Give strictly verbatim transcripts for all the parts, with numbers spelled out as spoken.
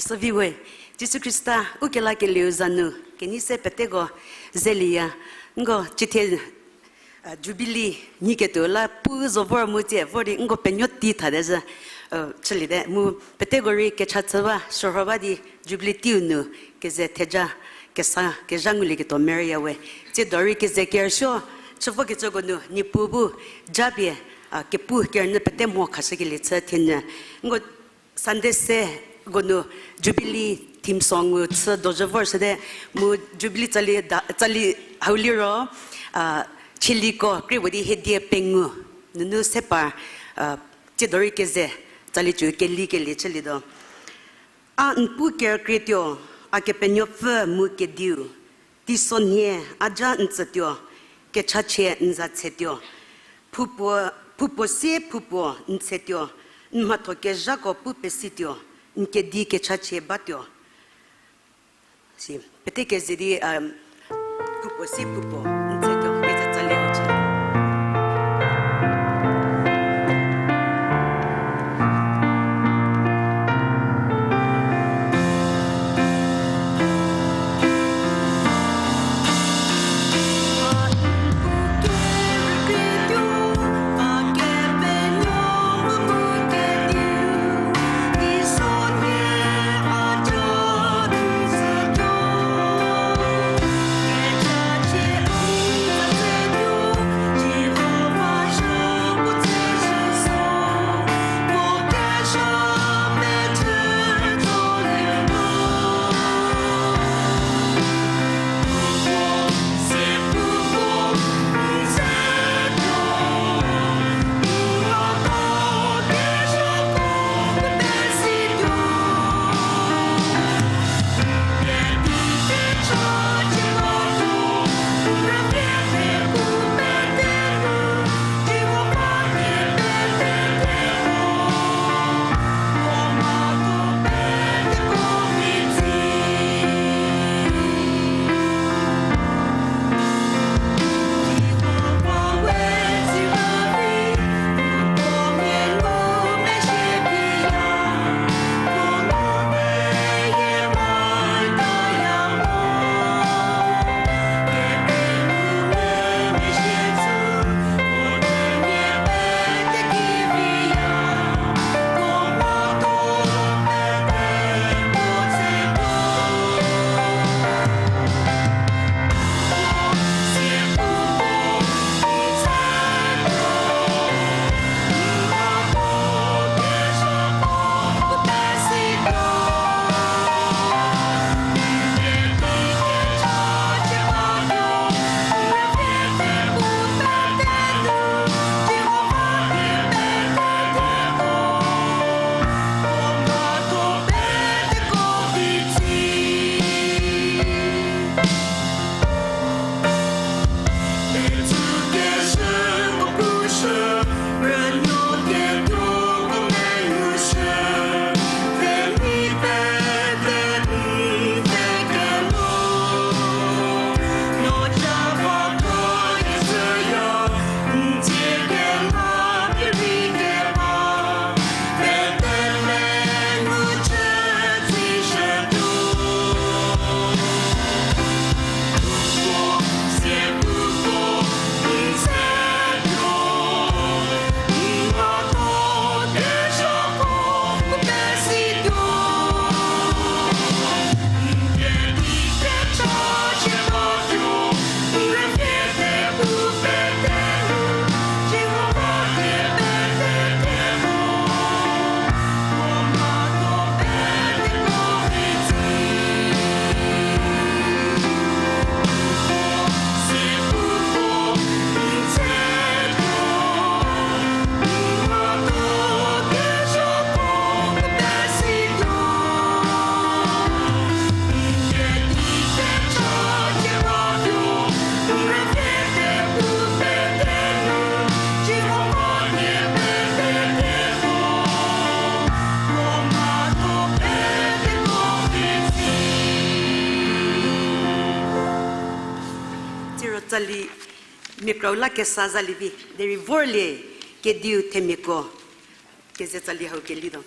Süvi we, Jisu Khrista u kelakelieu za nu kenei se peteko zelieya. Nko chithie, a, Jubilee nyiketuo la pu zo vor mu tsie vor di nko penuo tei thate zhü, a, chüliete. Mu peteko rei kecha chü ba, shürho ba di Jubilee teiu nu keze theja kesa kezha ngulieketuo merüya we. Tsiedo rei keze kerüsuo chü vokecüko nu Niepuu bu japie, a, kepu kerünyü pete mho khashükelie chü thienyü. Nko Sunday se ko nu Jubilee theme song-u chü dojü vorshüte, mu Jubilee tsali da, tsali hau liro, a, chieliko krie puo di hiedie pengou nunu se par, a, tsiedo rei keze tsali cü kelikelie chülietuo. A n pu kerükrie tuo, a Kepenuopfü mu Kediu, teisonhie a ja n tsütuo, kechachie n za tsetuo. Phoupuo, phoupuo sie phoupuo n tsetuo, n mhatho kezhako pu pesituo, n kedi kechachie batuo. Si, pete keze di, um, phoupuo sie phoupuo n tsetuo, keze tsali ho chü. Siro tsali miakrau la kesa zalie vi, derei vorlie, Kediu themiako, keze tsali hau kelietuo.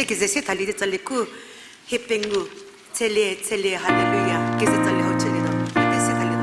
Keze se thalie di tsali ku, hie pengou, tshelie, tshelie, haleluya, keze tsali hau chülietuo, keze se thalietuo.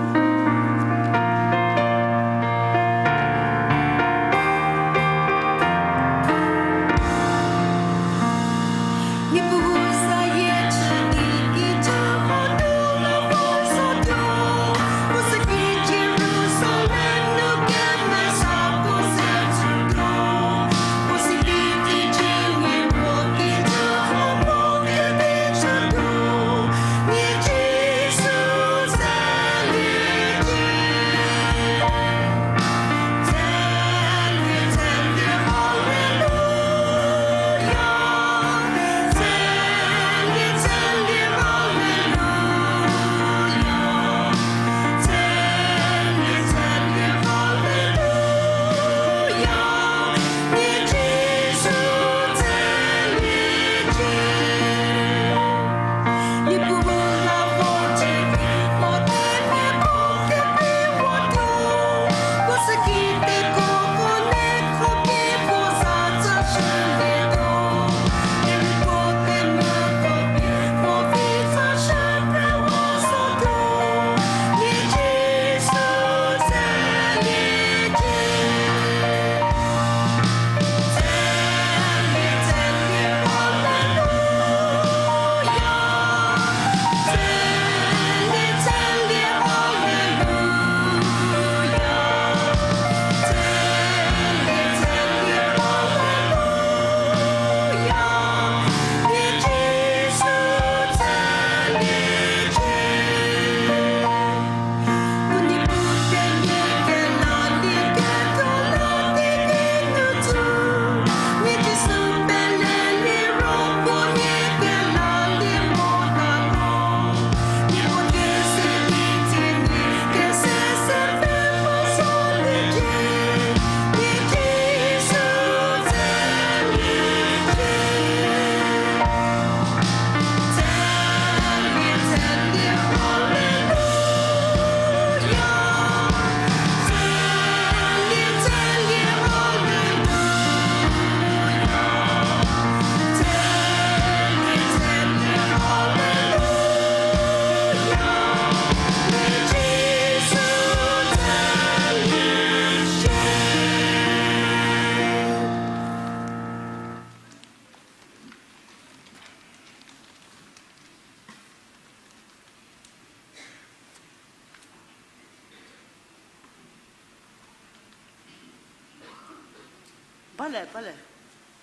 Bale, bale.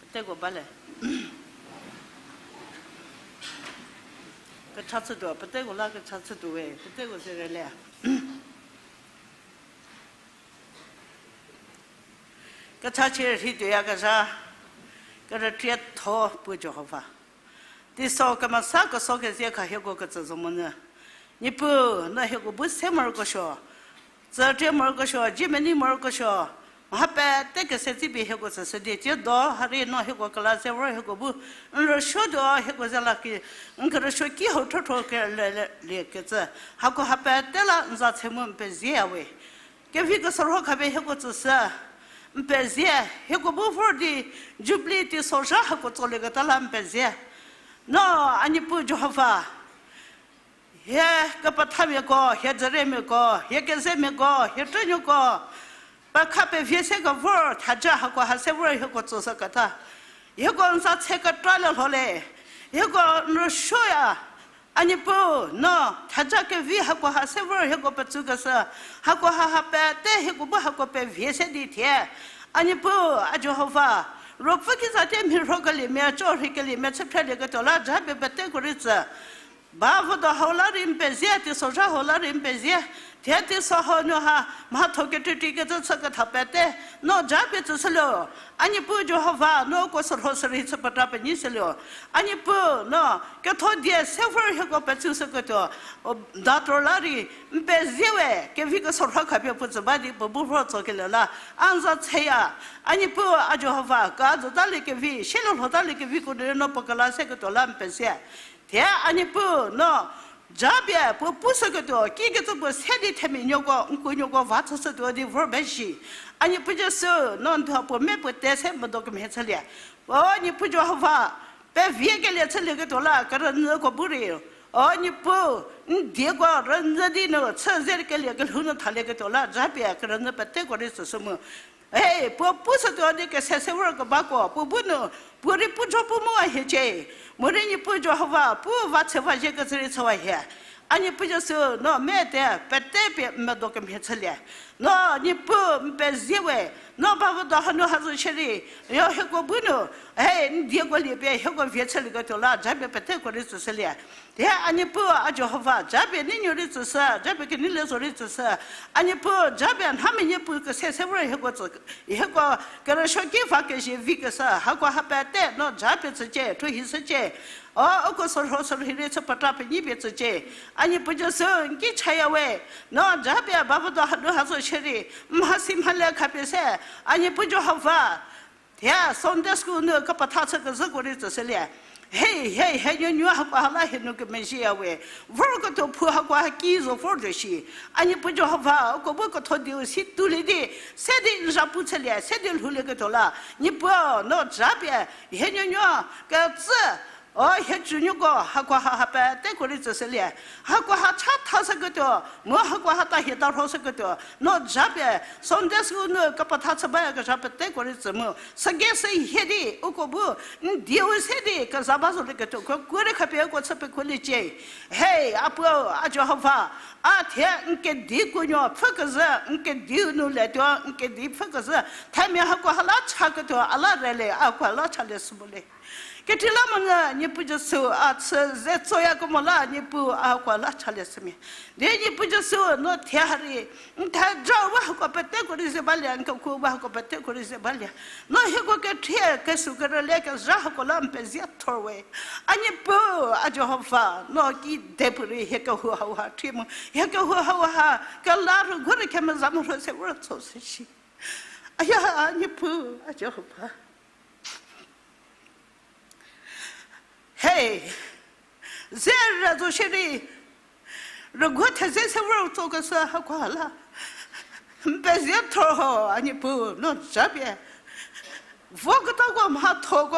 Peteko bale. Kecha chütuo, peteko la kecha chütuo we, peteko se rele. Kechachie rhei tuoyakezha, kerükrietho puo Jihova. Teiso kemesa keso kezie kha hieko ketsü zo monyü. Niepuu, no hieko bu se morokesuo, tsütie morokesuo, jimeni morokesuo, mha pete kese tsipie hieko tsüshü di tsiedo, hari no hieko kela se vor hieko bu, n rüsuotuo hieko ze la ki, n kerüsuo ki hau thotho kele, le, liekecü. Hako ha pete la n za tse mu n pezie ya we. Kevi kesorho khapie hieko tsüshü, n pezie, hieko bu vor di, Jubilee teisozha hako tsolieketa la n pezie. No, a Niepuu Jihova, hie kepethamiako, hie dzüriemiako, hie kezemiako, hie krünuoko, pekha pevie se kevor theja hako ha se vor hieko tsüshüketa. Hieko n za tse ketra le lho le. Hieko n rüsuoya. A Niepuu, no theja kevi hako ha se vor hieko petsükeshü. Hako ha ha pete hieko bu hako pevie se di thie. A Niepuu, a Jihova, Ruopfü kiza tie mhirhokeliemia, co rheikeliemia chüphrelieketuo la japie peteko rei tsü. Ba vodo hau la rei n pezie, teisozha hau la rei n pezie. Thie teiso hau nu ha mhatho kekrütikecü chü ketha pete, no japie tsüshüluo. A Niepuu Jihova, no uko sürho sürhei chü petra penyi shüluo. A Niepuu, no ketho die se vor hieko petsüshüketuo, o, doctor la rei n pezie we, kevi kesorho khapie puo tsü ba di puo bu vor tsokelie la, a n za tseya. A Niepuu, a Jihova, ka zota liekevi, silie lhota liekeviko nu no puo kela seketuo la n pezie. Thie a Niepuu, no japie puo pushüketuo kikecü puo se di themia nuoko, n kuo nuoko va chüshütuo di vor ba shi. A Niepuu Jisu, no n thuo puo me puo te se medo kemhie chülie. O Niepuu Jihova, Pevie kelie chülieketuo la kerünyüko bu rei, o Niepuu, n dieko rünyü di nu chü ze kelie kelhou nu thalieketuo la japie kerünyü peteko rei tsüshü mu. E, puo pushütuo di kese se vor kebako puo bu nu, puo rei pu jo pu mu a hiecie. Morei Niepuu Jihova pu va chü va zhiekecü rei chüwa hie. A Niepuu Jisu, no mete pete pie n medo kemhie chülie. No Niepuu n pezie we, no bavüdo hanu ha zo shierei, yo hieko bu nu, e, n dieko lie pie hieko vie chülieketuo la japie peteko rei tsüshülie. Thie a Niepuu a Jihova, japie nei nuo rei tsüshü, japie kenei le zo rei tsüshü. A Niepuu, japie nha menyi pu kese se vor hieko tsü, hieko kerüsuo ki va kezhie vi keshü hako ha pete no japie tsücie, thuohi shücie. O, uko sorho sorhi rei chü pata penyi pie tsücie. A Niepuu Jisu, n ki chaya we, no japie bavüdo hanu ha zo shierei, mhasi mhale khapie se, a Niepuu Jihova, thie Sunday school nu kepetha chü kezhüko rei tsüshülie. Hei, hei, hie nuonuo hakoha la hie nu kemezhieya we. Vorketuo phu hakoha ki zo vortuo shi. A Niepuu Jihova, uko bu ketho dieu si tulie di, se di n za pu chülie, se di lhoulieketuo la. Niepuu, no japie, hie nuonuo, kecü, o hie cünuoko, hakoha ha peteko rei tsüshülie. Hakoha cha thashüketuo, mu hakoha ta hie ta rhoshüketuo, no japie, Sunday school nu kepetha chü bayakezha peteko rei tsü mu. Sügei sü hie di, uko bu, n dieu se di, keza ba zolieketuo, kuo kuo rei khapie uko chü pekholiecie. Hei, a Puo, a Jihova, a thie n kedi kuonuo pfhü kezhü, n kediu nu letuo, n kedi pfhü kezhü, themia hakoha la chaketuo, a la rele, a hakoha la chalie shü mo le. Kekreilamonyü Niepuu Jisu a chü ze tsoyakemo la Niepuu a hakoha la chalie shümia. Di Niepuu Jisu no thie ha rei, n theja ba hako peteko rei ze balie, n kekuo ba hako peteko rei ze balie. No hieko kethie kesü kerüle kezha hako la n pezie thor we. A Niepuu, a Jihova, no kide puorei hie kehou hauha thie mu, hie kehou hauha kela rüguo rei kemeza moro se vor tso se shi. Aya, a Niepuu, a Jihova. Hei, ze re zo shierei, rüguo theze se vor tsokeshü hakoha la n pezie thor ho, a Niepuu, no japie. Voketako mhathoko,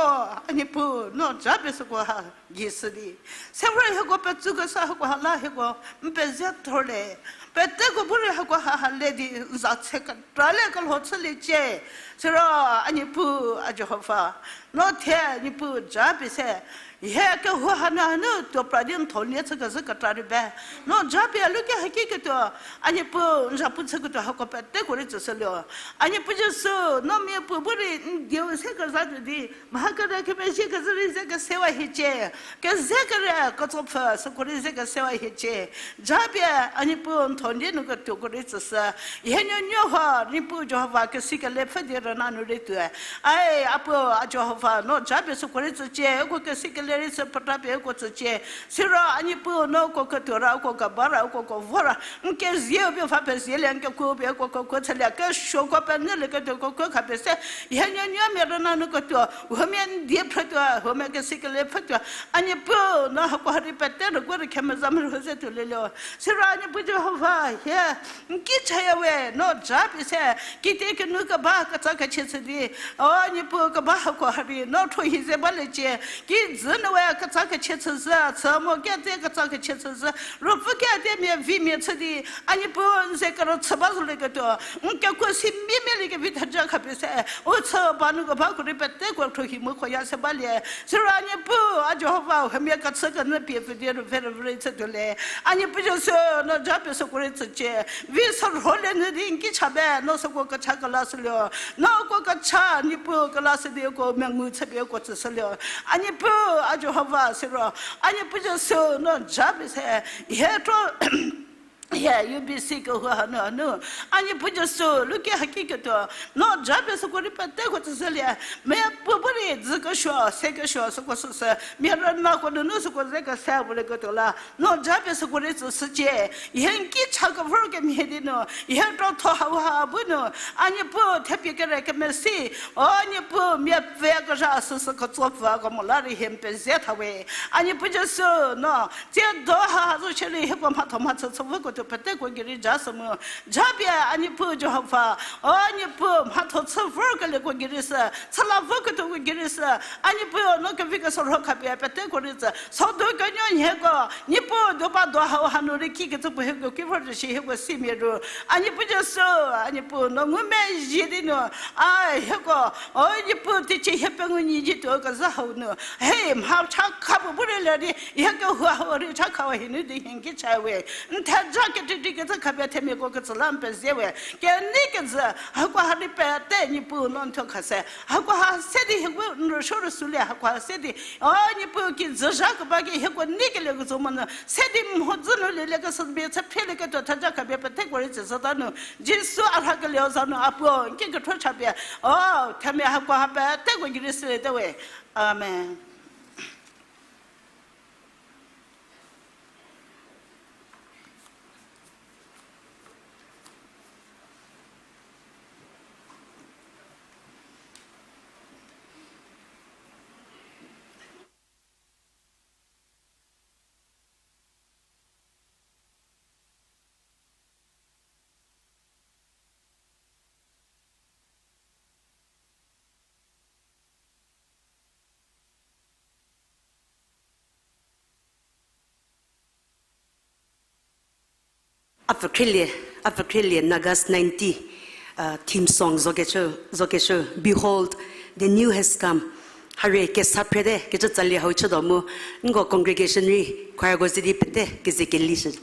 a Niepuu, no japie süko ha gei shü di, se vor hieko petsükeshü hakoha la hieko n pezie thor le. Peteko bu rei hakoha ha le di n za tse kekra le kelho chüliecie. Siro, a Niepuu, a Jihova, no thie Niepuu japie se, hie kehou hanu hanu tuo pra di n tholie chükezhü kekra rei be. No japie luki hakiketuo, a Niepuu n za pu chüketuo hako peteko rei tsüshülie. A Niepuu Jisu, no miapuo bu rei n dieu se kezatuo di, mha kere kemezhie kezhü rei ze kesewa hiecie. Keze kere ketsopfü süko rei ze kesewa hiecie. Japie, a Niepuu n tholie nu ketuoko rei tsüshü. Hie nuonuo ho, Niepuu Jihova, kesi kele pfhü di rüna nu rei tuoe. Ai, a Puo, a Jihova, no japie süko rei tsücie, uko kesi kele rei sü peta pie uko tsücie. Siro a Niepuu no uko ketuo ra, uko keba ra, uko kevo ra, n kezieu pie va pezielie, n kekuo pie uko kekuo chülie, kesuoko penyülieketuo kekuo khapie se, hie nuonuomia rüna nu ketuo, huomia n die phrütuo, huomia kesi kele pfhütuo. A Niepuu, no hakoha rei pete rüguo rei kemeza moro ze tuolielie. Siro a Niepuu Jihova, hie n ki chaya we, no japie se, kitiekinu keba ketsa kechie chü di, o Niepuu keba hakoha rei no thuohi ze baliecie. Kijü nu we ketsa kechie chüzhü, chü mo kete ketsa kechie chüzhü, ruopfü kete mia vimia chü di, a Niepuu n ze kerüchü ba zolieketuo, n kekuo si mimiliekevi theja khapie se, u chü ba nu kebako rei peteko thuohi mu khoya se balie. Siro a Niepuu, a Jihova, huomia kechü kenyü pie pfü di rüve rüve rei chütuo le. A Niepuu Jisu, no japie süko rei tsücie. Vi sorholie nyü di n ki cha be, no süko kecha kelashülie. No uko kecha, Niepuu, kelashü di uko mengu chüpie uko tsüshülie. A Niepuu, a Jihova, siro, a Niepuu Jisu, no japie se, hie tro hie U B C kehou hanu hanu, a Niepuu Jisu, luki hakiketuo, no japie süko rei peteko tsüshülie. Miapuo bu rei dzü kesuo, se kesuo süko süsü, mia rünako nunu süko ze kese volieketuo la, no japie süko rei tsüshücie. Hie n ki cha kevor kemhie di nu, hie krotho hauha bu nu, a Niepuu thepie kere kemesi, o Niepuu mia pfü kezha süsü ketsopfü ko mo la rei hie n pezie tha we. A Niepuu Jisu, no tsiedo ha zo shierei hieko mhatho mhachü chü voko tuo peteko gei rei ja sü mu. Japie a Niepuu Jihova, o Niepuu, mhatho chü vorkelieko gei rei sü, chüla voketuoko gei rei sü, a Niepuu no kevi kesorho khapie peteko rei tsü, sodu kenuo nhieko, Niepuu duba do hau hanu rei kikecü puo hieko ki vor shi hieko simia ru. A Niepuu Jisu, a Niepuu no ngumezhie di nu, a hieko, o Niepuu teicie hie pengou nyi di tuo kezha hau nu, he mha cha kha puo bu rei le di, hie kehou hau rei cha kha hie nu di hie ki cha we. N theja kekrei kecü khapie themiako ketsü la n pezie we. Kenei kezhü, hakoha rei pete Niepuu no n thuo kha se. Hakoha se di hieko n rüsuo rüsuolie, hakoha se di, o Niepuu kijü zha keba ki hieko nei kelie kezü mo nu, se di mhodzü nu lielie keshü mia chü phrielieketuo theja khapie peteko rei tsü zhüta nu, Jisu a rhakelieu za nu a puo n ki kethotha pie, o themia hakoha peteko gei rei süliete we. Amen. A pfhükhrilie, a pfhükhrilie Nagas ninety, uh, theme song zokecü, zokecü, Behold, the new has come. Harie kesa phrete kecü tsali hau chütuo mu, nko congregation rei choirko ze di pete keze kelishü.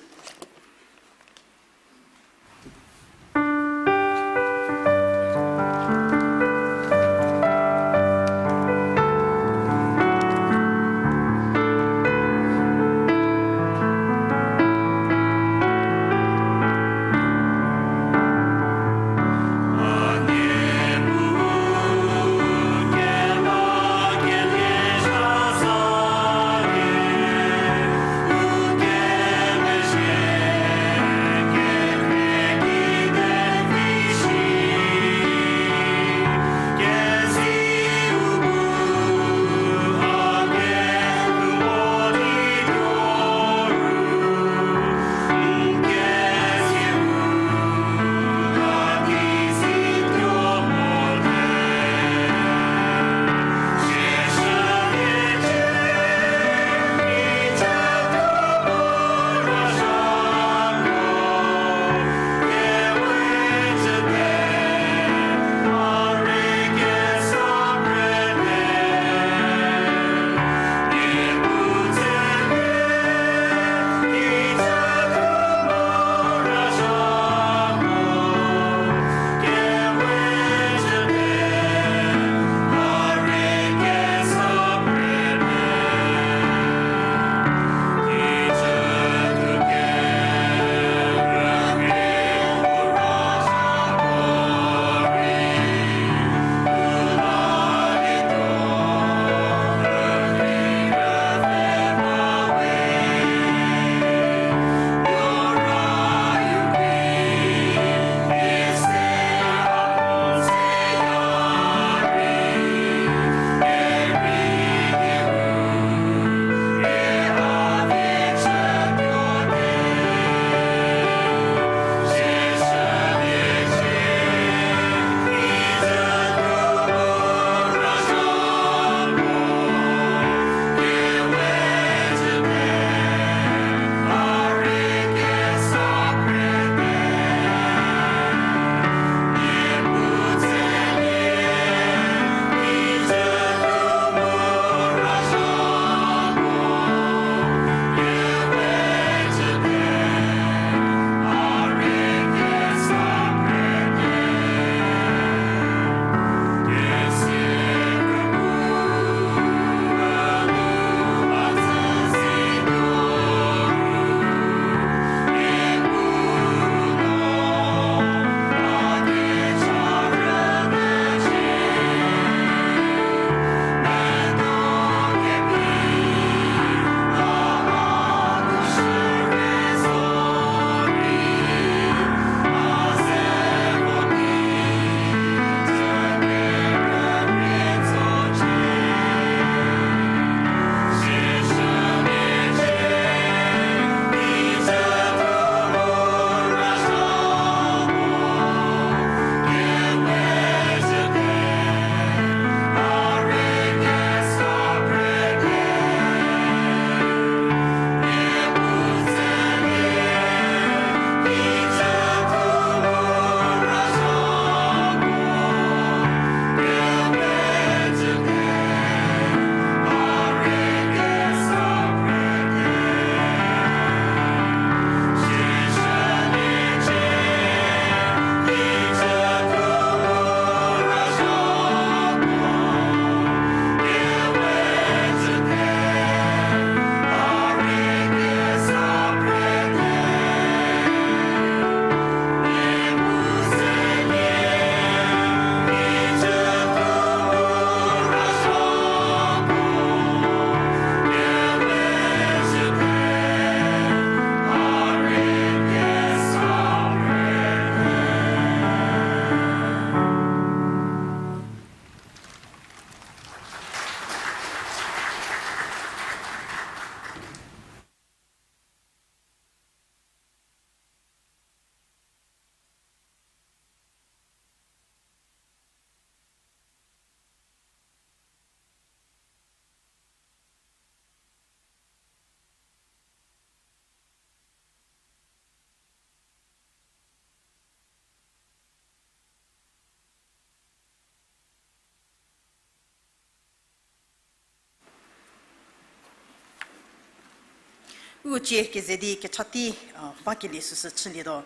Ucie keze di kecha tei, a, bakelie süsü chülietuo.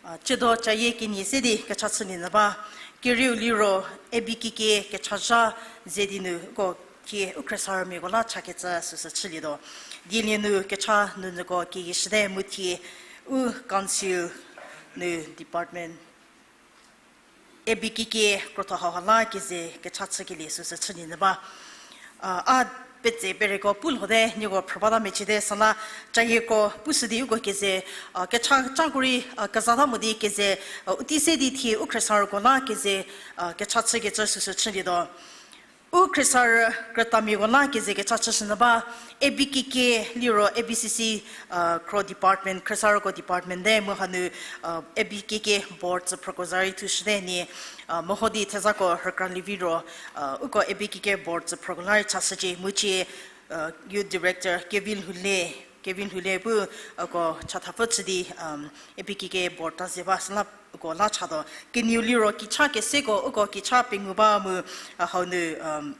A, tsiedo cayie kenie se di kecha chülie nyü ba, kerieu liro A B K K kechazha ze di nu uko thie u khriesarümiako la chakecü süsü chülietuo. Dielie nu kecha nunyüko keyie shüte mu thie u council nu department A B K K krotho hauha la keze kecha chükelie süsü chülie nyü ba. A, a petse pereko pu lhote, nieko phrü bata mecüte süla cayieko pushü di uko keze, a, kecha chako rei, a, kezata mo di keze, a, u tei se di thie u khriesarüko la keze, a, kecha chükecü süsü chülietuo. U khriesarü krütamiako la keze kecha chüshü nyü ba, A B K K liro A B C C, a, kro department, khriesarüko department te mu hanu, a, A B K K board tsüphrüko za rei thushüte nie, a, meho di thezako rükra lievi ro, a, uko A B K K board tsüphrüko la rei chashücie mu cie, a, youth director Kevin Lhule, Kevin Lhule bu uko chathapfü chü di, um, A B K K board ta ze ba süla uko la chatuo. Kenieu liro kicha keseko uko kicha pengou ba mu, a, hau nu, um,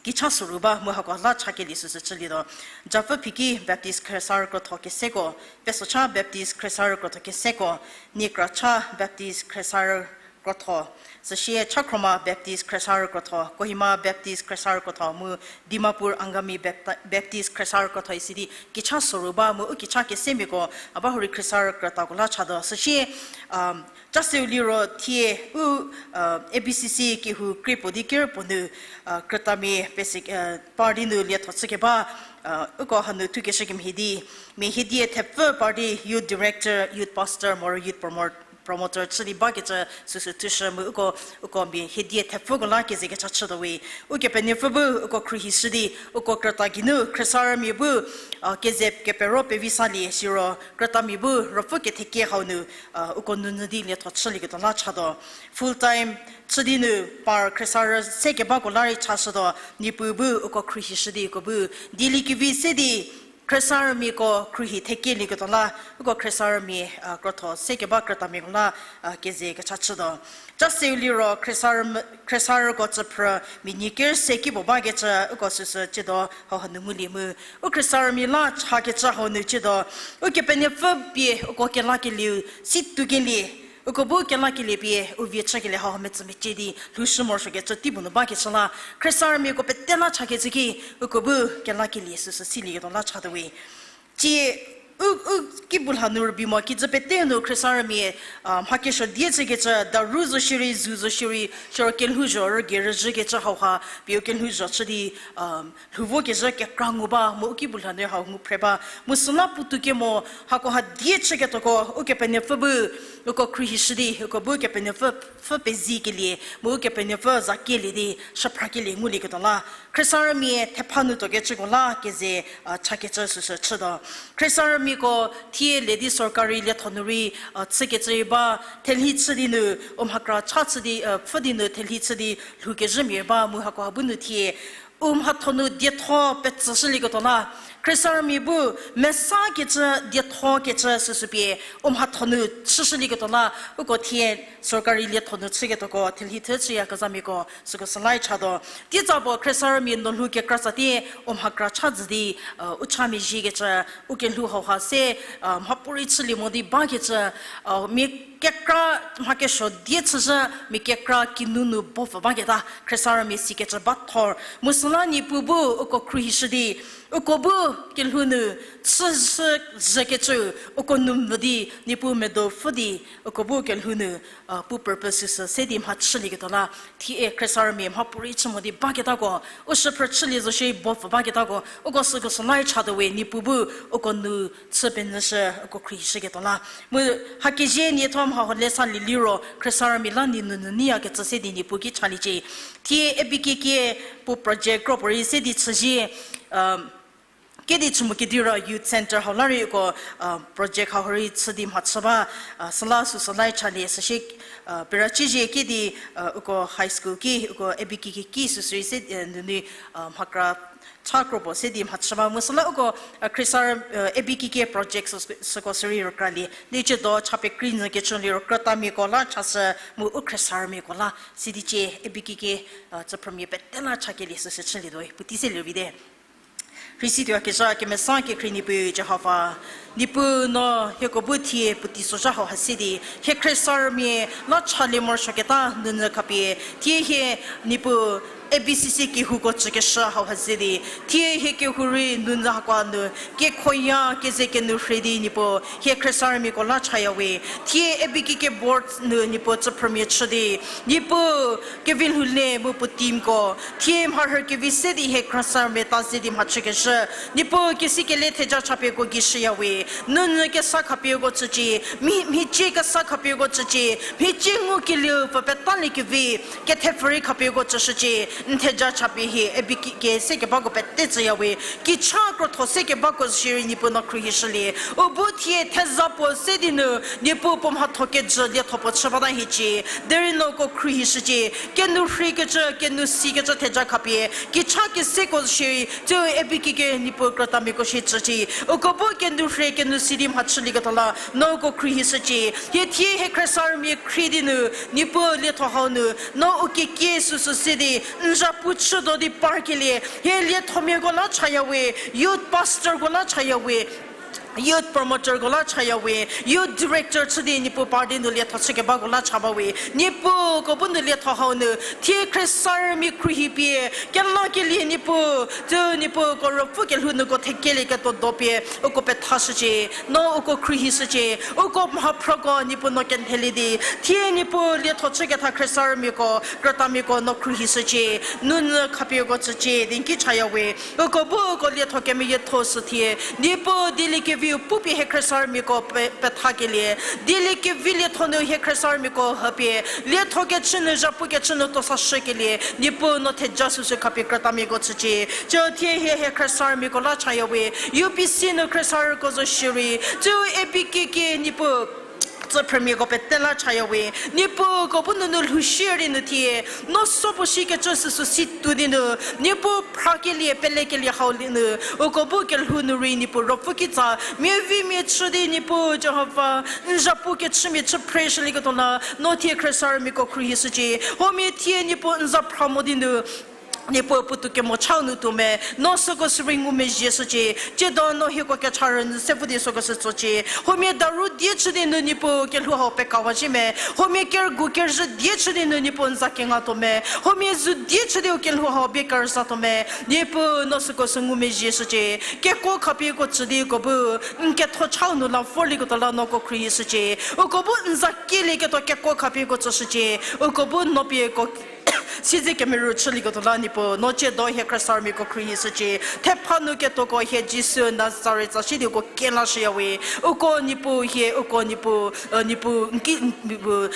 kicha soru ba mu hako la chakelie süsü chülietuo. Japfü Phiki Baptist Khriesarü krotho keseko, Pesocha Baptist Khriesarü krotho keseko, Niekracha Baptist Khriesarü krotho, süsie Chakhroma Baptist Khriesarü krotho, Kohima Baptist Khriesarü krotho mu Dimapur Angami Bapti-, Baptist Khriesarü krotho isi di kicha soru ba mu u kicha kesemiako a ba hurei khriesarü krütako la chatuo. Süsie, um, chaseu liro thie u, uh, A B C C kehou krie puo di ker puo nu, uh, krütamia pesi, uh, party nu lietho chükeba, uh, uko hanu thukeshü kemhie di, mia hiedie thepfü party youth director, youth pastor, moro youth promote, promoter chü di bakecü süsü thushü mu uko, uko mia hiedie thepfüko la keze kecha chütuo we. Ukepenuopfü bu uko khruohishü di, uko krüta geinu khriesarümia bu, a, keze kepero pevi salie siro krütamia bu ruopfü kethekie hau nu, a, uko nunyü di lietho chülieketuo la chatuo. Full time chü di nu par khriesarü se kebako la rei chashütuo, Niepuu bu uko khruohishü di uko bu dieliekevi se di khriesarümiako khruohi thekielieketuo la, uko khriesarümia, a, krotho se keba krütamiako la, a, keze kecha chütuo. Chaseu liro khriesarü, khriesarüko tsüphrü mia nie ker se ki puo bakecü uko süsü chütuo hau hanu ngulie mu. U khriesarümia la chakecü hau nu chütuo, Ukepenuopfü pie uko kelakelieu si tuokelie, uko bu kelakelie pie u vie chükelie hau metsü mecie di lhoushü morosuokecü tei puo nu bakecü la, khriesarümiako pete la chakecü ki, uko bu kelakelie süsü silieketuo la chatuo we. Tsie u, u kibu lha nu rübei mo kijü pete nu khriesarümia, a, mhakesuo die chükecü, daru zo shierei, zu zo shierei, siro kelhouzho rügei rüzhükecü hauha pie u kelhouzho chü di, a, lhou vokezhü kekra ngu ba mu u kibu lha nu hau ngu phre ba. Mu süla puotou kemo hakoha die chüketuoko Ukepenuopfü bu uko khruohishü di, uko bu Kepenuopfü pfü pezikelie mu Ukepenuopfü zakielie di shüphrakelie ngulieketuo la, khriesarümia thepha nu tuokecüko la keze, a, chakecü süsü chütuo. Khriesarümiako thie le di sorkari lietho nu rei, a, chükecü rei ba, thelhi chü di nu, u mhakra cha chü di, a, pfü di nu thelhi chü di lhoukezhümia ba mu hakoha bu nu thie u mhatho nu dietho petsüshülieketuo la, khriesarümia bu mesakecü, diethokecü süsü pie u mhatho nu chüshülieketuo la, uko thie sorkari lietho nu chüketuoko thelhi thü chüyakezhamiako süko sü la rei chatuo. Titsa puo khriesarümia nuolhou kekra tsatie u mhakra cha jü di, a, u cha mezhiekecü, u kelhou hauha se, a, mhapuorei chülie mo di bakecü, a, mia kekra mhakesuo die chüzhü, mia kekra kinu nu bopfü baketa khriesarümia sikecü ba thor. Mu süla Niepuu bu uko khruohishü di, uko bu kelhou nu chüshü zhükecü, uko nu mvü di Niepuu medo pfü di, uko bu kelhou nu, a, pu purpose süsü se di mhachülieketuo la, thie khriesarümia mhapuorei chü mo di baketako, u shüphrü chülie zo shierei bopfü baketako, uko süko sü la rei chatuo we, Niepuu bu uko nu chü penyüshü, uko khruohishüketuo la. Mu hakezhie nietho mha huo le salie liro khriesarümia la nie nunyü nyiyakecü se di Niepuu ki chaliecie. Thie A B K K puo project kro puorei se di chüzhie, um, kedi chü mo kedi ro youth centre hau la rei uko, a, project hau rei chü di mhachü ba, a, süla süsü la rei chalie süsie, a, pera chizhie kedi, a, uko high school ki, uko A B K K ki süsü rei se, a, nunu, a, mhakra cha kro puo se di mhachü ba mu süla uko, a, khriesarü, a, A B K K project sü-, süko sü rei rükralie. Di chüdo cha pekrei nyü kecü liro krütamiako la chashü mu u khriesarümiako la sidi cie A B K K, a, tsüphrümia pete la chakelie süsü chülietuo, puotei se liro vite. Khrista tuoyakezha kemesa kekhrie Niepuu Jihova, Niepuu no hieko bu thie puotei sozha hau ha se di, hie khriesarümia la chalie morosuoketa nunyü khapie, thie hie Niepuu A B C C kehouko tsükeshü hau ha se di, thie hie kehou rei nunyü hakoa nu, kekhoya keze kenou rhei di Niepuu, hie khriesarümiako la chayawe, thie A B K K board nu Niepuu tsüphrümia chü di, Niepuu, kevi lhou le mu puo teamko, thie mharhü kevi se di hie khriesarümia ta ze di mhachükezhü, Niepuu kesi kele theja chapieko gei shüyawe, nunyü kesa khapieko tsücie, mhi-, mhicie kesa khapieko tsücie, mhicie ngukelieu pfü petalie kevi, kethepfürei khapieko tsüshücie, n theja chapie hie A B K K se kebako pete tsüyawe, kicha krotho se kebako shierei Niepuu no khruohishülie, u bu thie theza puo se di nu, Niepuu puo mhatho kejü lietho puo chü bata hiecie, derei no uko khruohishücie, kenou rheikecü, kenou sikecü theja khapie, kicha keseko shierei, tsü A B K K Niepuu krütamiako shie tsücie, uko bu kenou rhei kenou si di mhachülieketuo la, no uko khruohishücie, hie thie hie khriesarümia khrie di nu, Niepuu lietho hau nu, no u kekie süsü se di, n zhapu chütuo di parkelie, hie liethomiako la chayawe, youth pastorko la chayawe, youth promoterko la chayawe, youth director chü di Niepuu par di nu lietho chü kebako la cha bawe, Niepuu uko bu nu lietho hau nu, thie khriesarümia khruohi pie, kelakelie Niepuu, tsü Niepuu uko ruopfü kelhou nuko thekelieketuo do pie, uko pethashücie, no uko khruohishücie, uko mhaphrüko Niepuu no kenhelie di, thie Niepuu lietho chüketha khriesarümiako, krütamiako no khruohishücie, nunyü khapieko tsücie, di n ki chayawe, uko bu uko lietho kemeyietho sü thie, Niepuu dieliekeviu pupie hie khriesarümiako pe-, pethakelie, dieliekevi lietho nu hie khriesarümiako hüpie, lietho kechü nu zhapu kechü nu tosashükelie, Niepuu no theja süsü khapie krütamiako tsücie, tsü thie hie hie khriesarümiako la chayawe, U P C nu khriesarüko zo shierei, tsü A B K K Niepuu, tsüphrümiako pete la chayawe, Niepuu uko bu nunu lhou shierei nu thie, no so puo shikecü süsü si tuo di nu, Niepuu phrakelie pelekelie hau li nu, uko bu kelhou nu rei Niepuu ruopfü kitsa, miavimia chü di Niepuu Jihova, n zhapu kechümia chü phreshülieketuo la, no thie khriesarümiako khruohishücie, huomia thie Niepuu n za phra mo di nu, Niepuu puotou kemo chau nu tuo me, no süko sürei ngumezhie shücie, tsiedo no hieko kecha rünyü se vo di süko sü tsocie, huomia daru die chü di nu Niepuu kelhou hau pekawa zhie me, huomia kerügu kerüzhü die chü di nu Niepuu n za kengatuo me, huomia zu die chü di u kelhou hau bie kerüzatuo me, Niepuu no süko sü ngumezhie shücie, kekuo khapieko tsü di uko bu, n ketho chau nu la vorlieketuo la no uko khruohishücie, uko bu n za kielieketuo kekuo khapieko tsüshücie, uko bu no pie uko siedze kemerü chülieketuo la Niepuu, no tsiedo hie khriesarümiako khruohishücie, thepha nu ketuoko hie Jisu Nazaret za shi di uko kelashüyawe, uko Niepuu hie, uko Niepuu, Niepuu, n ki,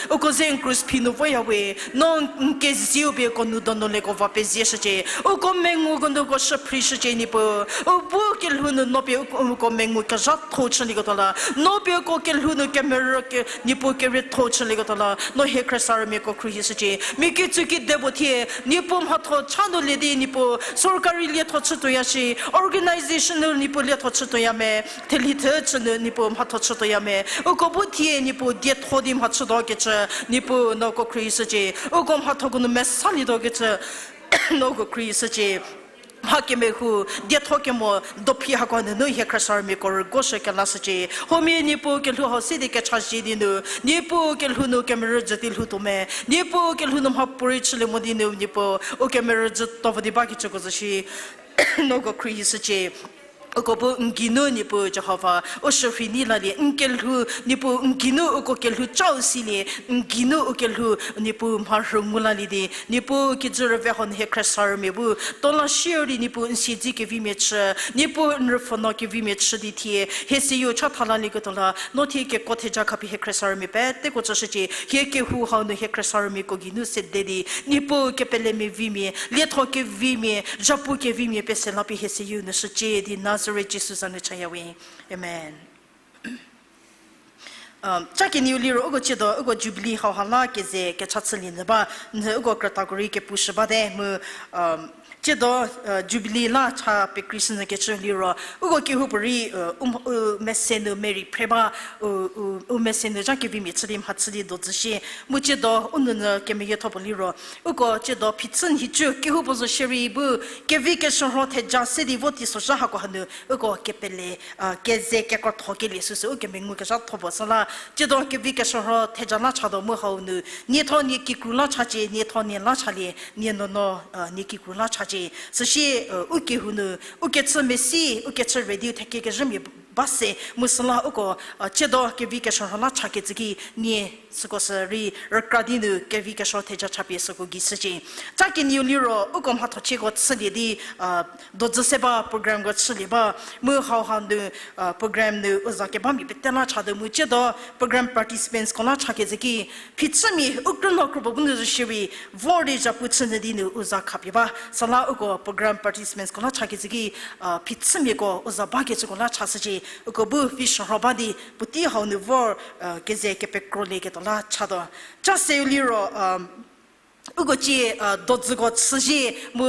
uko ze n krus phi nu voyawe, no n kezieu pie uko nou donu leko va pezieshücie, uko menguko nuko shüphrishücie Niepuu, u bu kelhou nu no pie uko, uko mengu kezhatho chülieketuo la, no pie uko kelhou nu kemerü ke, Niepuu kerietho chülieketuo la, no hie khriesarümiako khruohishücie, mia kitsü kide puo thie, Niepuu mhatho cha nu lie di Niepuu, sorkari lietho chütuoya shi, organization nu Niepuu lietho chütuoya me, theli thü chü nu Niepuu mhatho chütuoya me, uko bu thie Niepuu dietho di mhachütuo kecü, Niepuu no uko khruohishücie, uko mhathoko nu mesalietuo kecü, no uko khruohishücie. Mha kemehou, dietho kemo, dophi hako nunu hie khriesarümiako rüguoshü kelashücie. Huomia Niepuu kelhou hau se di kechazhie di nu, Niepuu kelhou nu kemerü jü di lhoutuo me, Niepuu kelhou nu mhapuorei chülie mo di nu Niepuu, u kemerü jütuo vo di bakecüko zo shi, no uko khruohishücie. Uko bu n geinu Niepuu Jihova, u shürhei nei lalie, n kelhou Niepuu n geinu uko kelhou chau silie, n geinu u kelhou Niepuu mharhü ngu lalie di, Niepuu kijü rüve hau nu hie khriesarümia bu, tola shierei Niepuu n siedze kevimia chü, Niepuu n rüpfhünuo kevimia chü di thie, hie seyieu chatha lalieketuo la, no thie kekuo theja khapie hie khriesarümia peteko tsüshücie, hie kehou hau nu hie khriesarümiako geinu sede di, Niepuu kepelemia vimia, lietho kevimia, zhapu kevimia pese la pie hie seyieu nu shücie di Nazaret Jisu za nu chayawe. Amen. Cha kenieu liro uko tsiedo uko Jubilee hauha la keze kecha chülie nyü ba, nyü uko krütako rei kepushü bate mu, tsiedo, Jubilee la cha pekreishünyü kecü liro uko kehoupuorei, u, u mese nu merei phre ba, u, u, u mese nu zha kevimia chü di mhachü di dodzü shie, mu tsiedo u nounyü kemeyietho puo liro uko tsiedo phichü nhicu kehoupuo zo shierei bu kevi keshürho theja se di vo teisozha hako hanu uko kepele, keze kekrotho kelie süsü u kemengu kezhatho puo süla, tsiedo kevi keshürho theja la chatuo mu hau nu, nietho nie kikru la chacie, nietho nie la chalie, nie nuonuo, nie kikru la chacie. Süsie, u kehou nu, u kechü mesi, u kechü radio thekie kezhümia ba se, mu süla uko, tsiedo kevi keshürho la chakecü ki nie süko sü rei rükra di nu kevi keshürho theja chapie süko gei shücie. Cha kenieu liro uko mhathochieko chülie di, dodzü se ba programko chülie ba, mu hauha nu, program nu u za kebamia pete la chatuo mu tsiedo program participantsko la chakecü ki, phichümia u krünuo kropuo bu nu zo shierei, vor di zhapu chünyü di nu u za khapie ba. Süla uko program participantsko la chakecü ki, phichümiako u za bakecüko la chashücie, uko bu vi shürho ba di puotei hau nu vor, keze kepekrolieketuo la chatuo. Cha seu liro, uko cie, dodzüko chüzie mu,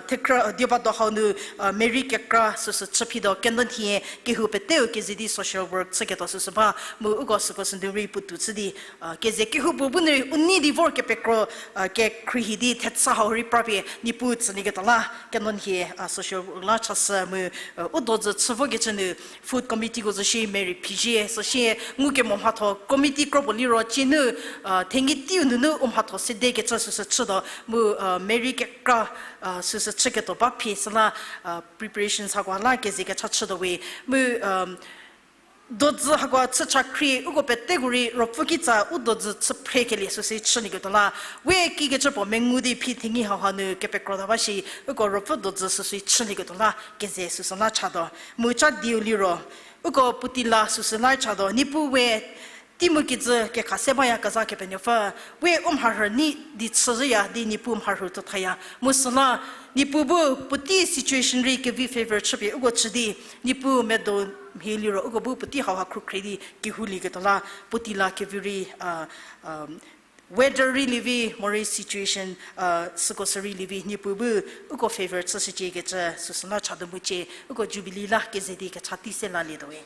thekhrü, dieba do hau nu, Mary kekra süsü chü phituo, keno nhie kehou peteu keze di social work chüketuo süsü ba mu uko süko sü nu rei puotou chü di, keze kehoupuo bu nu rei u nei di vor kepekro, kekhruohi di thetsü hau rei prapie Niepuu tsülieketuo la keno nhie, social work la chashü mu, u dodzü chü vokecü nu food committeeko zo shie merei phizie, süsie ngukemo mhatho committee kropuo liro cie nu, thenyi teiu nunu u mhatho sedekecü süsü chütuo mu, Mary kekra, süsü chüketuo ba phi süla, preparations hako la keze kecha chütuo we. Mu, dodzü hako chü chakhrie uko peteko rei ruopfü kitsa u dodzü chü phrekelie süsü chülieketuo la. We kikecü puo mengu di phi thenyi hauha nu kepekrota ba shi uko ruopfü dodzü süsü chülieketuo la keze süsü la chatuo. Mu cha dieu liro uko puotei la süsü la chatuo, Niepuu we tei mu kijü kekha se bayakezha Kepenuopfü, we u mharhü nei di chüzhüya di Niepuu mharhü tuo thaya. Mu süla, Niepuu bu puotei situation rei kevi favor chüpie uko chü di, Niepuu medo mhie liro uko bu puotei hauha khrukhre di kehoulieketuo la, puotei la kevi rei, weather rei lievi, morei situation, süko sü rei lievi, Niepuu bu uko favor chüshüciekecü süsü la chatuo mu cie, uko Jubilee la keze di kecha tei se lalietuo we.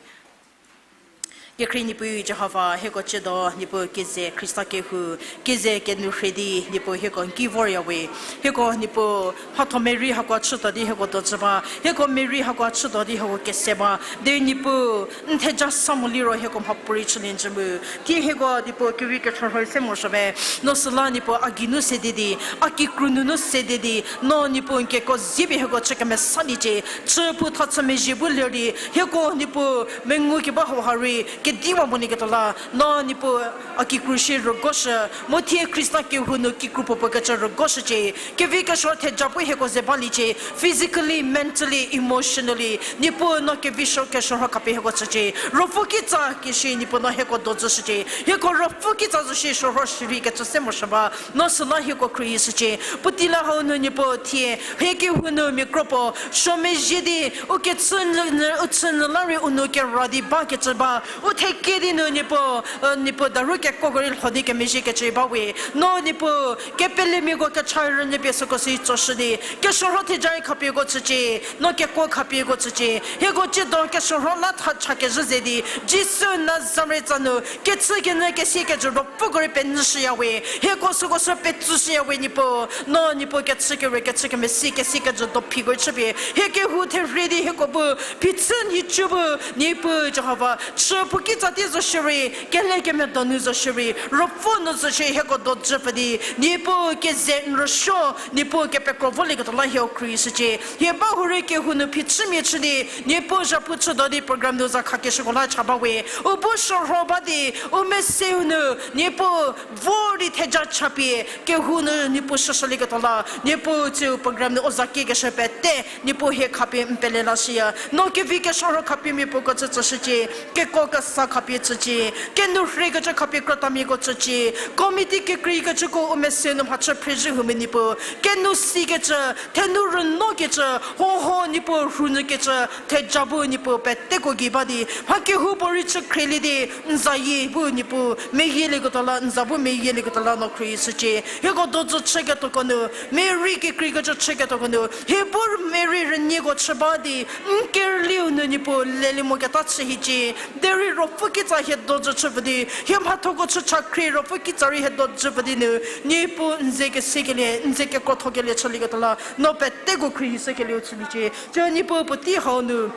Kekhrie Niepuu Jihova, hieko tsiedo Niepuu keze Khrista kehou, keze kenou rhie di Niepuu hieko n ki vorya we. Hieko Niepuu mhatho merei hakoa chütuo di hieko dojü ba, hieko merei hakoa chütuo di hieko kese ba. Derei Niepuu, n theja sa mo liro hieko mhapuorei chülie njü mu. Thie hieko Niepuu kevi kechürhoi se morosuo me. No süla Niepuu a geinu sede di, a kikru nunu sede di, no Niepuu n kekuo zie pie hieko chü kemesaliecie, chü pu tha chü mezhie bu ler di, hieko Niepuu mengu keba hauha rei kediwa molieketuo la, no Niepuu a kikru shie rügoshü, mu thie Khrista kehou nu kikru puo puokecü rügoshücie, kevi keshürho theja bu hieko ze baliecie, physically, mentally, emotionally, Niepuu no kevi shü keshürho khapie hieko tsücie, ruopfü kitsa keshü Niepuu no hieko dojüshücie, hieko ruopfü kitsa zo shie shürho shürei kecü se morosuo ba, no süla hieko khruohishücie, puotei la hau nu Niepuu thie, hie kehou nu mia kro puo, suo mezhie di, u kechü nyü, u chü nyü la rei u nu kera di bakecü ba, u thekie di nu Niepuu, Niepuu daru kekuoko rei lho di kemezhiekecü ba we, no Niepuu, kepelemiako kecha rünyü pie süko si tsoshü di, keshürho theja rei khapie uko tsücie, no kekuo khapie uko tsücie, hieko tsiedo keshürho la tha chakezhü ze di, Jisu Nazaretsa nu, kechükenyü kesiekejü ruopfüko rei penyüshüya we, hieko süko sü petsushüya we Niepuu, no Niepuu kechükerei kechükemesi kesiekejü dophiko chüpie, hie kehou therhie di hieko bu, phichü nhicu bu, Niepuu Jihova, chü puo kitsa tie zo shierei, kele kemedonu zo shierei, ruopfü nu zo shie hieko dojü pfü di, Niepuu keze n rüsuo, Niepuu kepekro volieketuo la hieko khruohishücie, hie ba hurei kehou nu phichümia chü di, Niepuu zhapu chütuo di program nu za khakeshüko la cha ba we, u bu shürho ba di, u meseu nu, Niepuu vor di theja chapie, kehou nu Niepuu shüshülieketuo la, Niepuu tsiu program nu u za kiekeshü pete, Niepuu hie khapie n pele lashüya, no kevi keshürho khapie mia puoko tsü tsüshücie, kekuo sa khapie chücie, kenu rheikecü khapie krütamiako chücie, committee kekreikecüko u mese nu mhachü phrezhü huomia Niepuu, kenu sikecü, thenu rünokecü, hoho Niepuu rhunukecü, theja bu Niepuu peteko gei ba di, mha kehoupuorei chü khrielie di, n zayie bu Niepuu meyielieketuo la, n za bu meyielieketuo la no khrie shücie. Hieko dojü chüketuoko nu, Mary kekreikecü chüketuoko nu, hie bu Mary rünieko chü ba di, n kerüliu nu Niepuu lelie moketa chü hiecie. Derei Ruopfü kitsa hie dojü chüpfü di, hie mhathoko chü chakhrie Ruopfü kitsa rei hie dojüpfü di nu, Niepuu n ze kesekelie, n ze kekrothokelie chülieketuo la, no peteko khrie shükelieu chüliecie. Sü Niepuu puotei hau nu,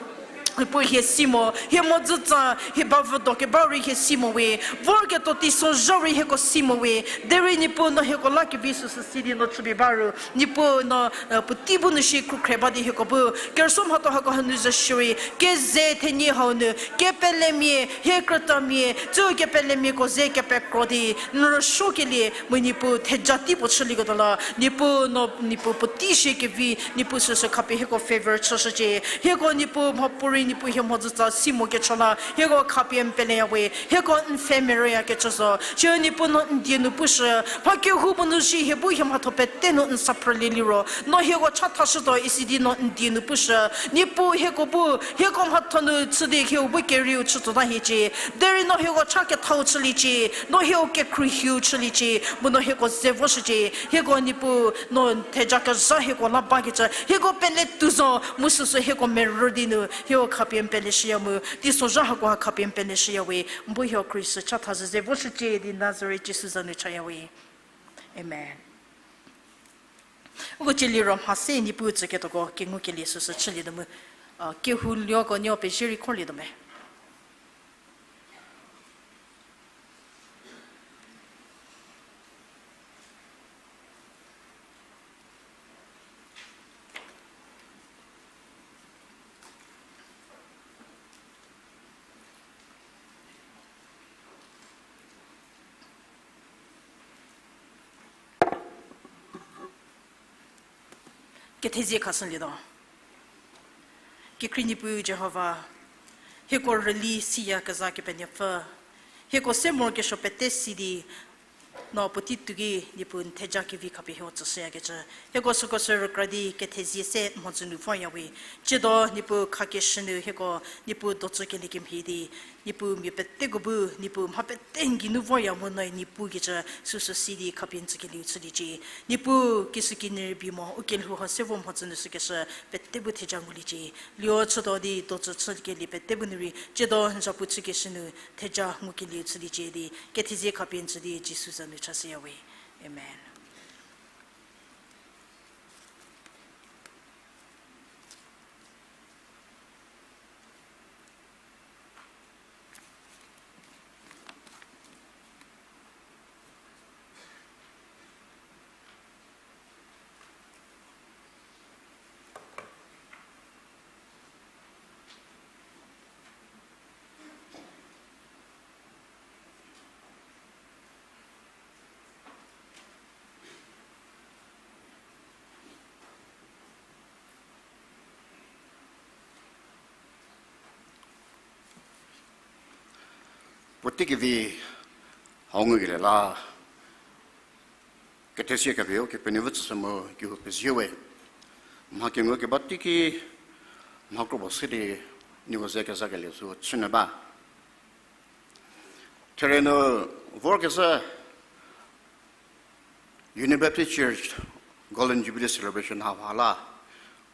Niepuu hie si mo, hie mhodzütsa, hie bavüdo keba rei hie si mo we, vorketuo teisozha rei hieko si mo we, derei Niepuu no hieko la kevi süsü si di no chüpie ba ru, Niepuu no, puotei bu nu shi khrükhre ba di hieko bu, kerüsuo mhatho hako hanu zo shierei, keze thenie hau nu, kepelemia, hie krütamia, tsü kepelemiako ze kepekro di, n rüsuokelie, mu Niepuu theja tei puo chülieketuo la, Niepuu no, Niepuu puotei shie kevi, Niepuu süsü khapie hieko favor chüshücie. Hieko Niepuu mhapuorei Niepuu hie mhodzütsa si mokecü la, hieko khapie n peleya we, hieko n pfhe merüyakecü zo. Sü Niepuu no n die nu pushü, mha kehoupuo nu shi hie bu hie mhatho pete nu n saphrülie liro, no hieko chathashütuo isi di no n die nu pushü. Niepuu hieko bu, hieko mhatho nu chü di hieu bu kerieu chütuota hiecie. Derei no hieko cha kethau chüliecie, no hieko kekhruohiu chüliecie, mu no hieko ze voshücie. Hieko Niepuu no theja kezha hieko la bakecü, hieko pele tuo zo, mu süsü hieko merü di nu, hieko khapie n peleshüya mu, teisozha hakoha khapie n peleshüya we, n bu hieko khruohi sü chathazhü ze voshücie di Nazaret Jisu za nu chaya we. Amen. Uko cieliro mha se Niepuu tsüketuoko kengukelie süsü chülietuo mu, kehou lioko nieko pezie rei khorlietuo me. Kethezie khashülietuo. Kekhrie Niepuu Jihova, hieko rüli siyakezha Kepenuopfü, hieko se morokesuo pete si di, no puotei tuo ki Niepuu n theja kevi khapie hieko tsüshüyakecü, hieko süko sü rükra di kethezie se n mhodzü nu vorya we, tsiedo Niepuu khakeshü nu hieko Niepuu dojükelie kemhie di, Niepuu mia peteko bu, Niepuu mha pete n geinu vorya mu noe Niepuu kecü süsü si di khapie n tsükelieu chüliecie. Niepuu kisükinyi rei bi mo, u kelhou ha se vo mhodzü nu sükeshü pete bu theja nguliecie. Lio chütuo di dojü chükelie pete bu nu rei, tsiedo n zapu chükeshü nu theja ngukelieu chüliecie di, kethezie khapie n tsü di Jisu za nu chashüya we. Amen. Puotei kevi hau ngukelie la, kethezie khapie Ukepenuopfü tsüshü mu kehou pezie we. Mha kengu keba teiki mha kro puo se di nieko ze kezakelie sü chünyü ba. Therie nu vorkezhü Union Baptist Church Golden Jubilee Celebration hauha la,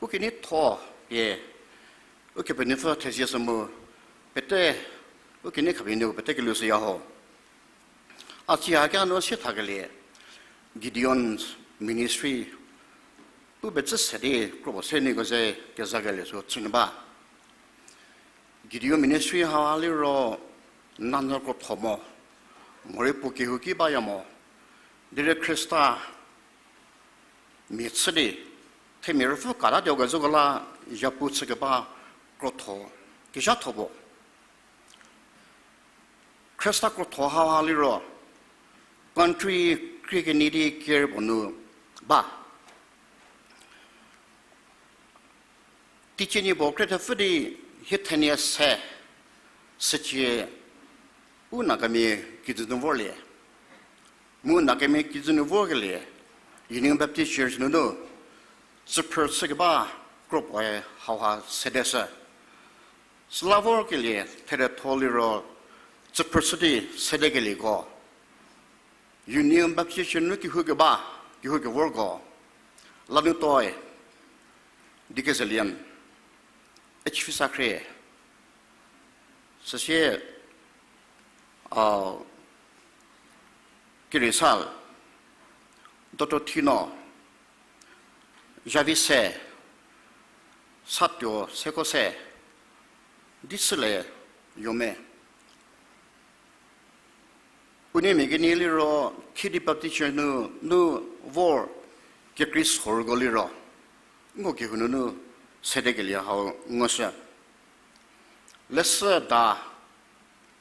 ukeneitho pie Ukepenuopfü thezie shü mu pete, ukenei khapie nieko pete kelushüya ho. A tsie hakia nu sie thakelie Gideon's Ministry, u pecü se di kro puo se nieko ze kezakelie sü chünyü ba. Gideon Ministry hauha liro nanyü krotho mo, morei puo kehouki baya mo, derei Khrista mia chü di, themia ruopfü katatuo kezhüko la zhapu chükeba krotho, kezhatho puo. Khrista krotho hauha liro, country krie kenie di ker puo nu ba. Teicie nie puo kre thepfü di hie thenie se, sücie U Nagamia kijü nu vorlie. Mu Nagamia kijü nu vorkelie, Union Baptist Church nunu, tsüphrü chükeba kropuoe hauha sedeshü. Süla vorkelie, therietho liro, tsüphrü chü di sedekelieko. Union Baptist Church nu kehou keba, kehou kevorko. Lanutuoe, Dikezelie, H V Sakhrie, süsie, a, Kerisal, Doctor Thino, Javi se, Satuo Seko se, Disüle Yome. Unie mia kenie liro, Khedi Baptist Church nu, nu vor kekrei sorko liro, nko kehou nunu sedekelie hau ngushü. Leshüda,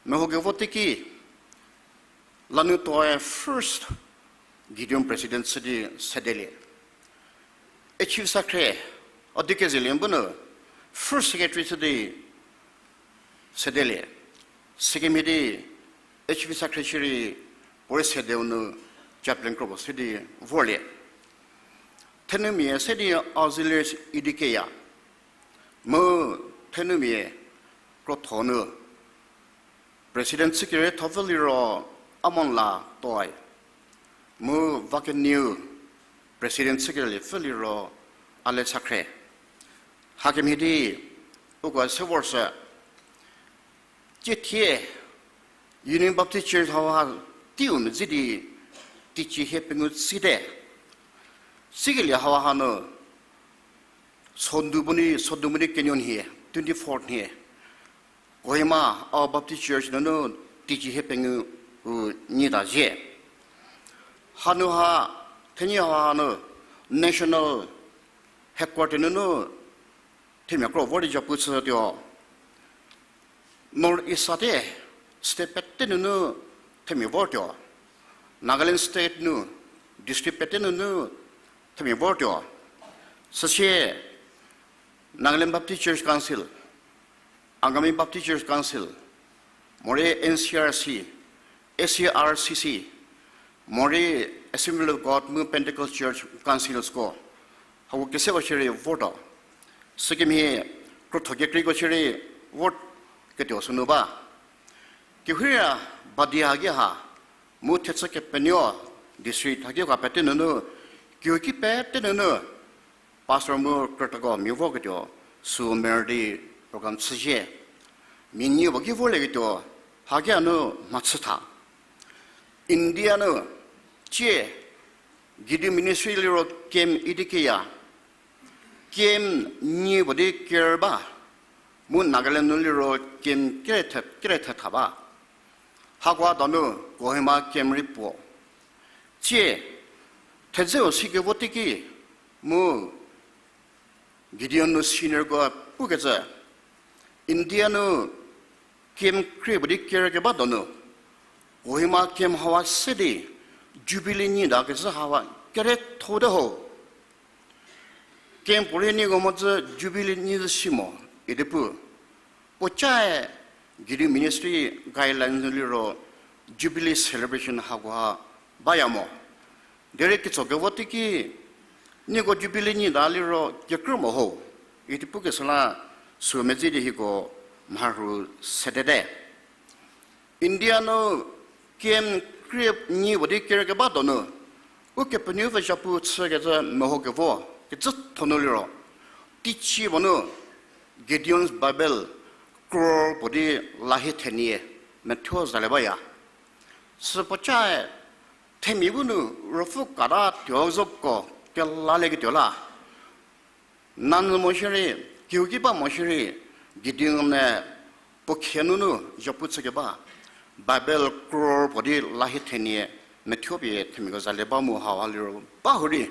meho kevo teiki, lanutuoe first Gideon President chü di sedelie. H V Sakhrie, a Dikezelie bu nu, first secretary chü di sedelie. Sekemhie di H V Sakhrie shierei puorei sedeu nu chaplain kropuo se di vorlie. Thenumia se di Auxiliaries Idikeya. Mu thenumia krotho nu President chükerietho pfü liro Amonla Toy. Mu va kenieu President chükeriepfü liro Ale Sakhrie. Hakemhie di uko se vorshü. Tsie thie Union Baptist Church hauha teiu medzi di teicie hie pengou tsite. Tsikelie hauha nu, Sondu bu ni, Sondu bu ni kenieu nhie, twenty-four nhie, Kohima a Baptist Church nunu teicie hie pengou u nyita zhie. Hanu ha, thenyi hanu, National Headquarter nunu themia kro vor di zhapu chütuo. North East state, state pete nunu themia vortuo. Nagaland State nu, district pete nunu themia vortuo. Süsie Nagaland Baptist Church Council, Angami Baptist Church Council, morei N C R C, A C R C C, morei Assembly of God mu Pentecost Church Councilsko, hau keseko shierei vortuo. Sükemhie krotho kekreiko shierei vor ketuo sünu ba. Kehouya badi haki ha, mu thechü kepenuo district haki ka pete nunu, kehouki pete nunu, pastor mu krütako mia voketuo, sü merü di program chüzhie. Mia nie puo ki vorlieketuo, haki hanu mhachü tha. India nu, tsie, Gideon Ministry liro camp idikeya, camp nie puo di ker ba, mu Nagaland nu liro camp kere the, kere thetha ba. Hakoa donu Kohima camp rei puo. Tsie, thedzeu sikevo teiki, mu Gideon nu seniorko pukecü, India nu camp krie puo di ker keba donu, Kohima camp hawa se di Jubilee nyita kezhü hawa kere thote ho. Camp puorei nieko mhodzü Jubilee nyi zhü si mo idi pu. Puocae Gideon Ministry guidelines nu liro Jubilee celebration hakoha baya mo. Derei ketso kevo teiki nieko Jubilee nyita liro kekrü mo ho idi pukeshü la sü medzi di hieko mharhü sedete. India nu camp krie nyi puo di ker keba donu, Ukepenuopfü zhapu chükecü mehokevo kecütho nu liro, teicie puo nu Gideon's Bible crore puo di lahie thenie methuo zalie baya. Sü puocae themia bu nu ruopfü kata tuo zoko kelalieketuo la, nanyü mo shierei, kehouki ba mo shierei, Gideon-e puo khie nunu zhapu chükeba Bible crore puo di lahie thenie methuo pie themiako zalie ba mu hauha liro ba hurei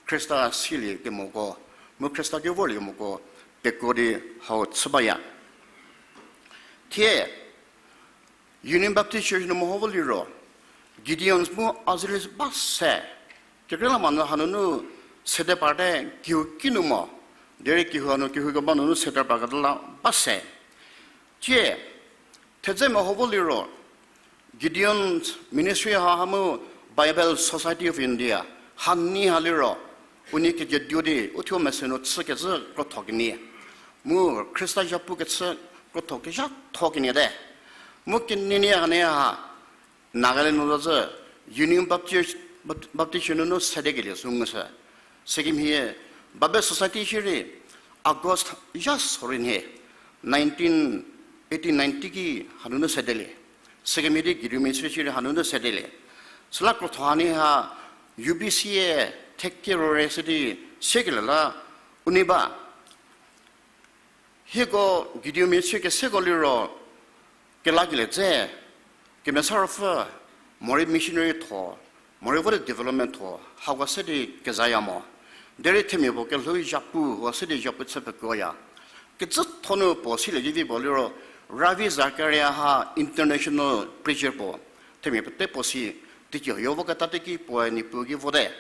Khrista silie kemoko, mu Khrista ki vorlie kemoko, peko di hau chü baya. Thie, Union Baptist Church nu meho vo liro, Gideons mu Auxiliaries ba se, kekreilamonyü hanunu sede parte kehouki nu mo, derei kehou hanu kehou keba nunu sede parketa la ba se. Tsie, thedze meho vo liro, Gideon Ministry ha ha mu Bible Society of India, ha nyi ha liro, unie kejeduo di uthuo mese nu chü kezhü krotho kenie. Mu Khrista zhapu kechü krotho kezhatho kenie te. Mu kenienie hanie ha, Nagaland nu zo zü, Union Baptist, Baptist Church nunu sedekelie sü ngushü. Sekemhie, Bible Society shierei, August zha sorei nhie, nineteen eighty-nine ki hanunu sedelie. Sekemhie di Gideon Ministry shierei hanunu sedelie. Süla krotho hanie ha, U B C e thekero re sidi sekelie la, unie ba. Hieko Gideon Ministry keseko liro, kelakelie dze, Kemesa Ruopfü, morei missionary tho, morei vote development tho, hako se di kezaya mo. Derei themia puo kelhou zhapu, hako se di zhapu chü pekuoya. Kecüthonu puo silie di vi puo liro, Ravi Zacharias ha international preacher puo. Themia pete puo si, teiki huoyo voketa teki puoe Niepuu ki vote.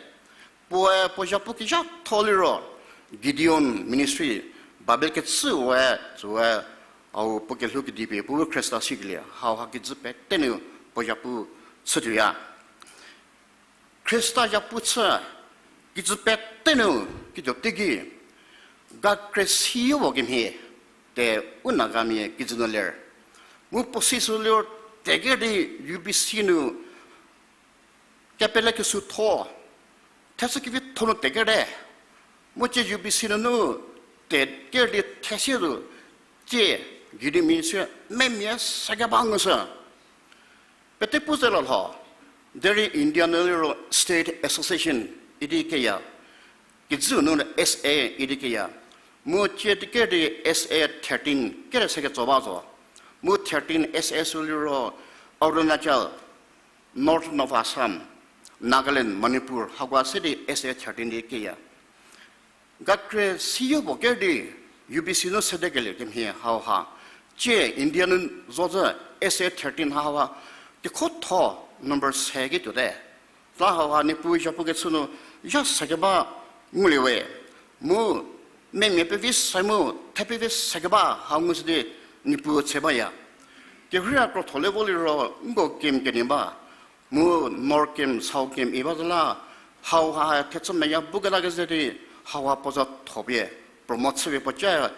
Puoe puo zhapu kezhatho liro, Gideon Ministry, Bible kecüwe, tsüwe, hau puo kelhou kedipie, puo Khrista sikelie, hau ha kijü pete nu puo zhapu chütuoya. Khrista zhapu chü, kijü pete nu, kituo teiki, ga kre siyo kemhie, te u Nagamia kijü nu ler. Mu puo si sü liro teker di U B C nu, kepele kesutho, thechü kevitho nu teker te. Mu cie U B C nunu teker di thesie zo, cie Gideon Ministry memia sekeba ngushü. Pete pu ze lho, derei India nu liro State Association idi keya, kijü nu S A idi keya. Mu cie teker di S A thirteen kere se ketso ba zo. Mu thirteen S A sü liro Arunachal, Northern of Assam, Nagaland, Manipur, hako se di S A thirteen di keya. Ga kre siyo puo ker di U B C nu sedekelie kemhie hau ha. Cie India nu zo zü S A thirteen ha hau ha. Kekhotho number se ki tuote. Süla hau ha Niepuu zhapu kechü nu zha sekeba ngulie we. Mu memia pevi se mu, the pevi sekeba ha ngushü di Niepuu tse baya. Kerhei a krotho le vo liro nko kem kenie ba. Mu North Kem, South Kem i ba zo la, hau ha thechü meya bu keta keze di, hau ha puo za thopie, promote chüpie puo ca,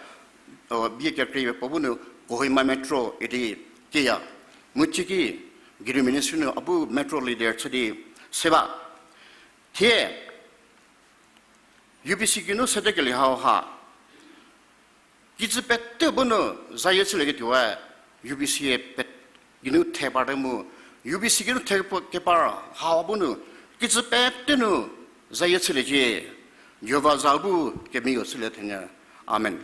bie kekreipie puo bu nu, Kohima Metro idi keya. Mu ciki, Gideon Ministry nu a bu Metro leader chü di se ba. Thie, U B C geinu sedekelie hau ha. Kijü pete bu nu zayie chülieketuoe, U B C e pe-, geinu the parte mu, U B C geinu the kepu-, kepar hau bu nu, kijü pete nu zayie chüliecie, Jihova za bu kemio chülie thenyü. Amen.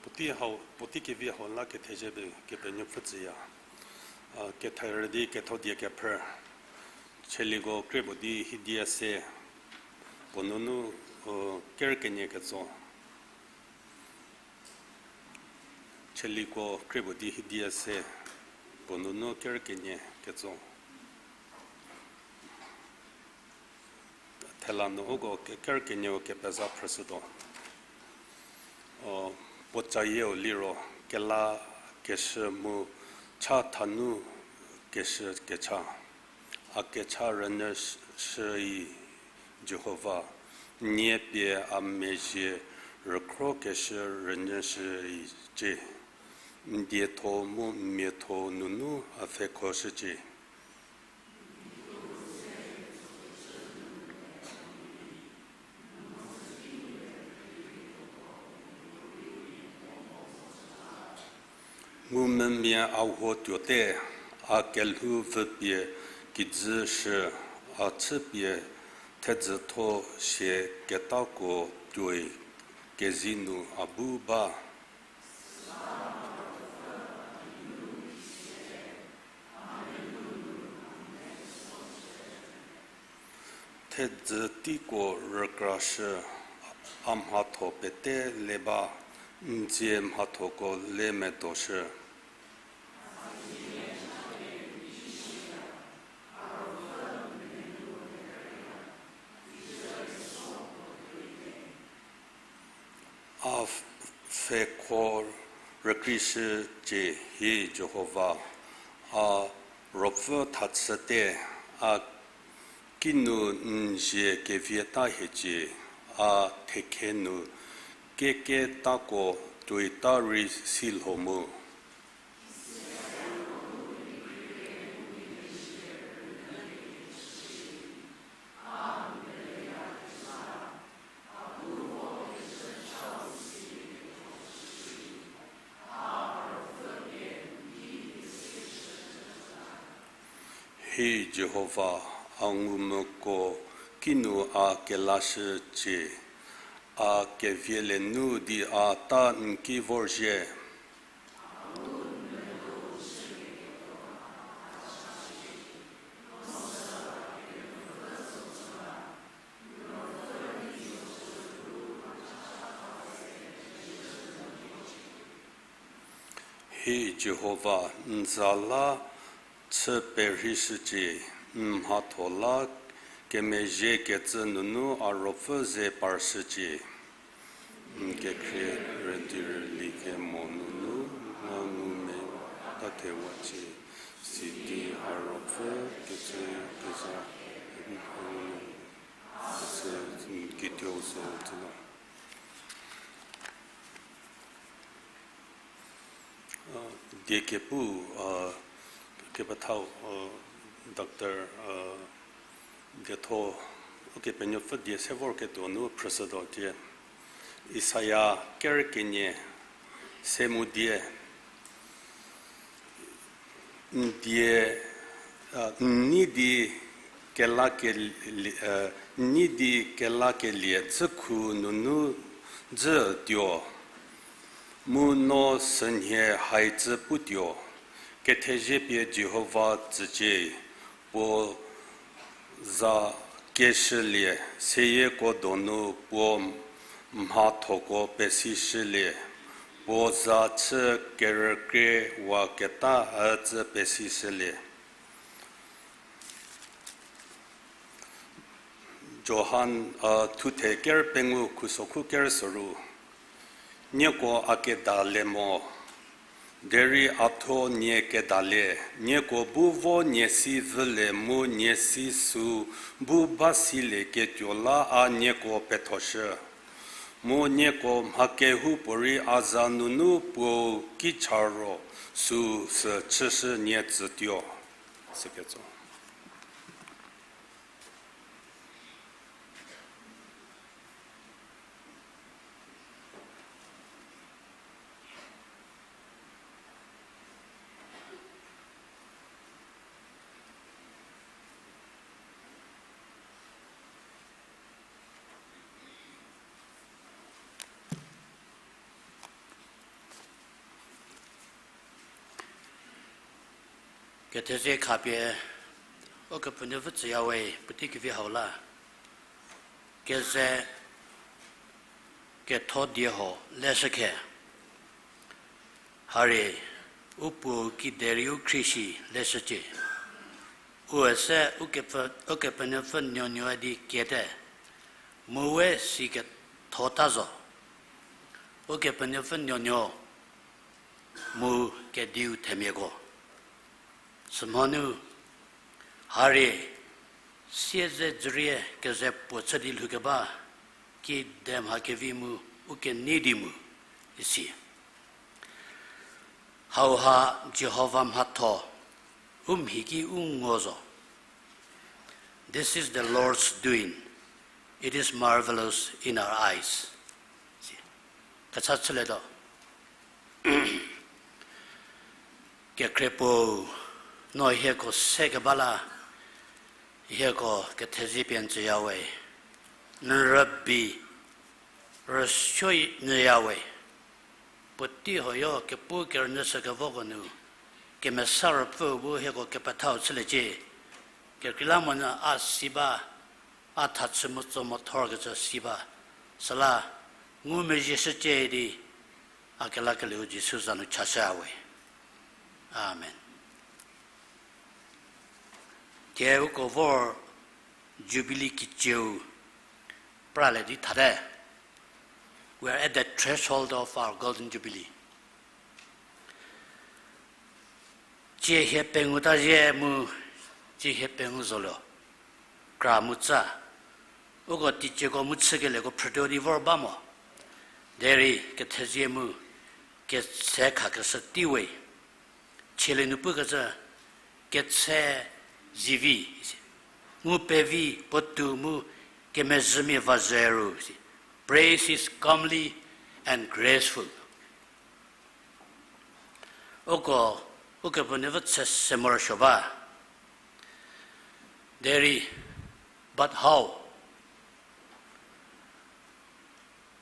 Puotei hau, puotei kevi hau la kethezie pie Kepenuopfü tsüya. A, ketherü di ketho die kephrü. Cheliko krie puo di hiedia se, puo nunu, o, ker kenie ketso. Cheliko krie puo di hiedia se, puo nunu ker kenie ketso. Thela nu uko ke-, ker kenieu kepeza phrüshütuo. O, puo cayieu liro kela keshü mu cha thanu keshü kecha. A kecha rünyüshüi Jihova, nie pie a mezhie rükhro keshü rünyüshüicie. N dietho mu n miatho nunu a pfhekhoshücie. Ngumvümia a huo tuote, a kelhou vüpie kijü shü, a chüpie thedzütho sie ketako tuoi kezei nu a bu ba. Thedzü teiko rükrashü, a mhatho pete le ba, n dzie mhathoko le medoshü. A pfheko rükrishücie, hi Jihova, a ruopfü thachüte, a kinu n zie kevieta hiecie, a thekhe nu keketako tuoita rei silho mu. Hi Jihova, a ngumvüko kinu a kelashücie, a keviele nu di a ta n ki vorzhie. Hi Jihova, n za la chü perheishücie, n mhatho la kemezhiekecü nunu a ruopfü ze parshücie. N kekhrie rüdi rüli kemo nunu, a ngumvü tathewacie, sidi a ruopfü kecü kezha, n kituo zo tsüla. Die kepu, kepethau, Doctor Dietho, Ukepenuopfü die se vorketuo nu phrüshütuo tie. Isaia ker kenie, se mu die. N die, n nei di kelakelie, n nei di kelakelie dzükhu nunu dzü tuo, mu no sünhie haicü putuo, kethezie pie Jihova tsücie, puo za kieshülie, seyieko donu puo mhathoko pesishülie, puo za chü kerükrie waketa ücü pesishülie. Johan, thuthe ker pengou khusokhu ker soru. Nieko a kedale mo, derei a thuo nie kedale, nieko bu vo nie si vülie mu nie si süu bu ba silieketuo la a nieko pethoshü. Mu nieko mha kehoupuorei a za nunu puou kicha ro süu sü chüshü nie tsütuo. Süketso. Kethezie khapie, Ukepenuopfü tsüyawe, puotei kevi hau la. Keze ketho die ho leshükhe. Harie, u puou kiderei u khrishi leshücie. Ue se Ukepe-, Ukepenuopfü nuonuo di kiete. Mu we si kethota zo. Ukepenuopfü nuonuo mu kediu themiako. Sümhonu, harie, siezedzürie keze puo chü di lhoukeba, kide mha kevi mu u kenei di mu, isi. Hauha Jihova mhatho, u mhi ki u ngo zo. This is the Lord's doing. It is marvelous in our eyes. Si. Kecha chülietuo. Kekhrie puo, no hieko se keba la, hieko kethezie pie n tsüyawe. N rübei, rüsuo nyüyawe. Puotei hoyo kepu kerünyü sükevoko nu, Kemesa Ruopfü bu hieko kepethau chüliecie. Kekreilamonyü a si ba, a thachü mu tso mo thorkecü si ba. Süla, ngumezhie shücie di, a kelakelieu Jisu za nu chashüyawe. Amen. Thie uko vor Jubilee kicieu pralie di thate. We are at the threshold of our golden jubilee. Tsie hie pengou ta zhie mu, tsie hie pengou zolo. Kra mu tsa. Uko teicieko mu chükelieko phrütuo di vor ba mo. Derei kethezie mu, ketse khakeshü tei we. Chielie nu pukecü, ketse zivi, ngu pevi, puotou mu kemezhümia va zhü ru. Praise is comely and graceful. Uko, Ukepenuopfü tse se morosuo ba. Derei, but how?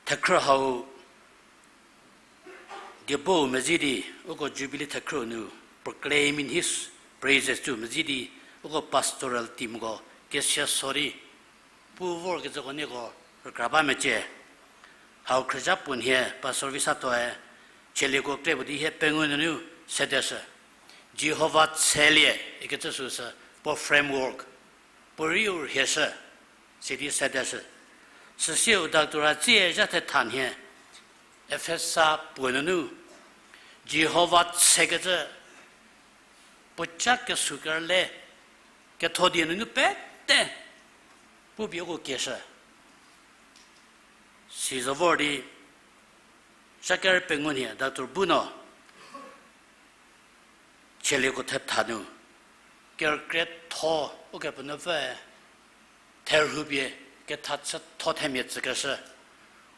Thekhrü hau, diebo mezhie di, uko Jubilee thekhrü nu, proclaiming his praises too mezhie di, uko pastoral teamko, kesia so di, pu vorkecüko nieko rükra ba mecie. Hau khrüzha puo nhie Pastor Visatoe, chielieko kre puo di hie pengou nunu sedeshü. Jihova tselie, ikecü süsü, puo framework, puo riu rhieshü, sidi sedeshü. Süsieu doctor-a tsie zha thetha nhie, Efesa puo nunu, Jihova tsekecü, puo ca kesukerle, ketho die nunu pete, pu pie uko kieshü. Sizo vor di, zha ker pengou nhie doctor bu no, chielieko thetha nu, kerükrietho, Ukepenuopfüe, therhupie, ketha chütho themia tsükeshü.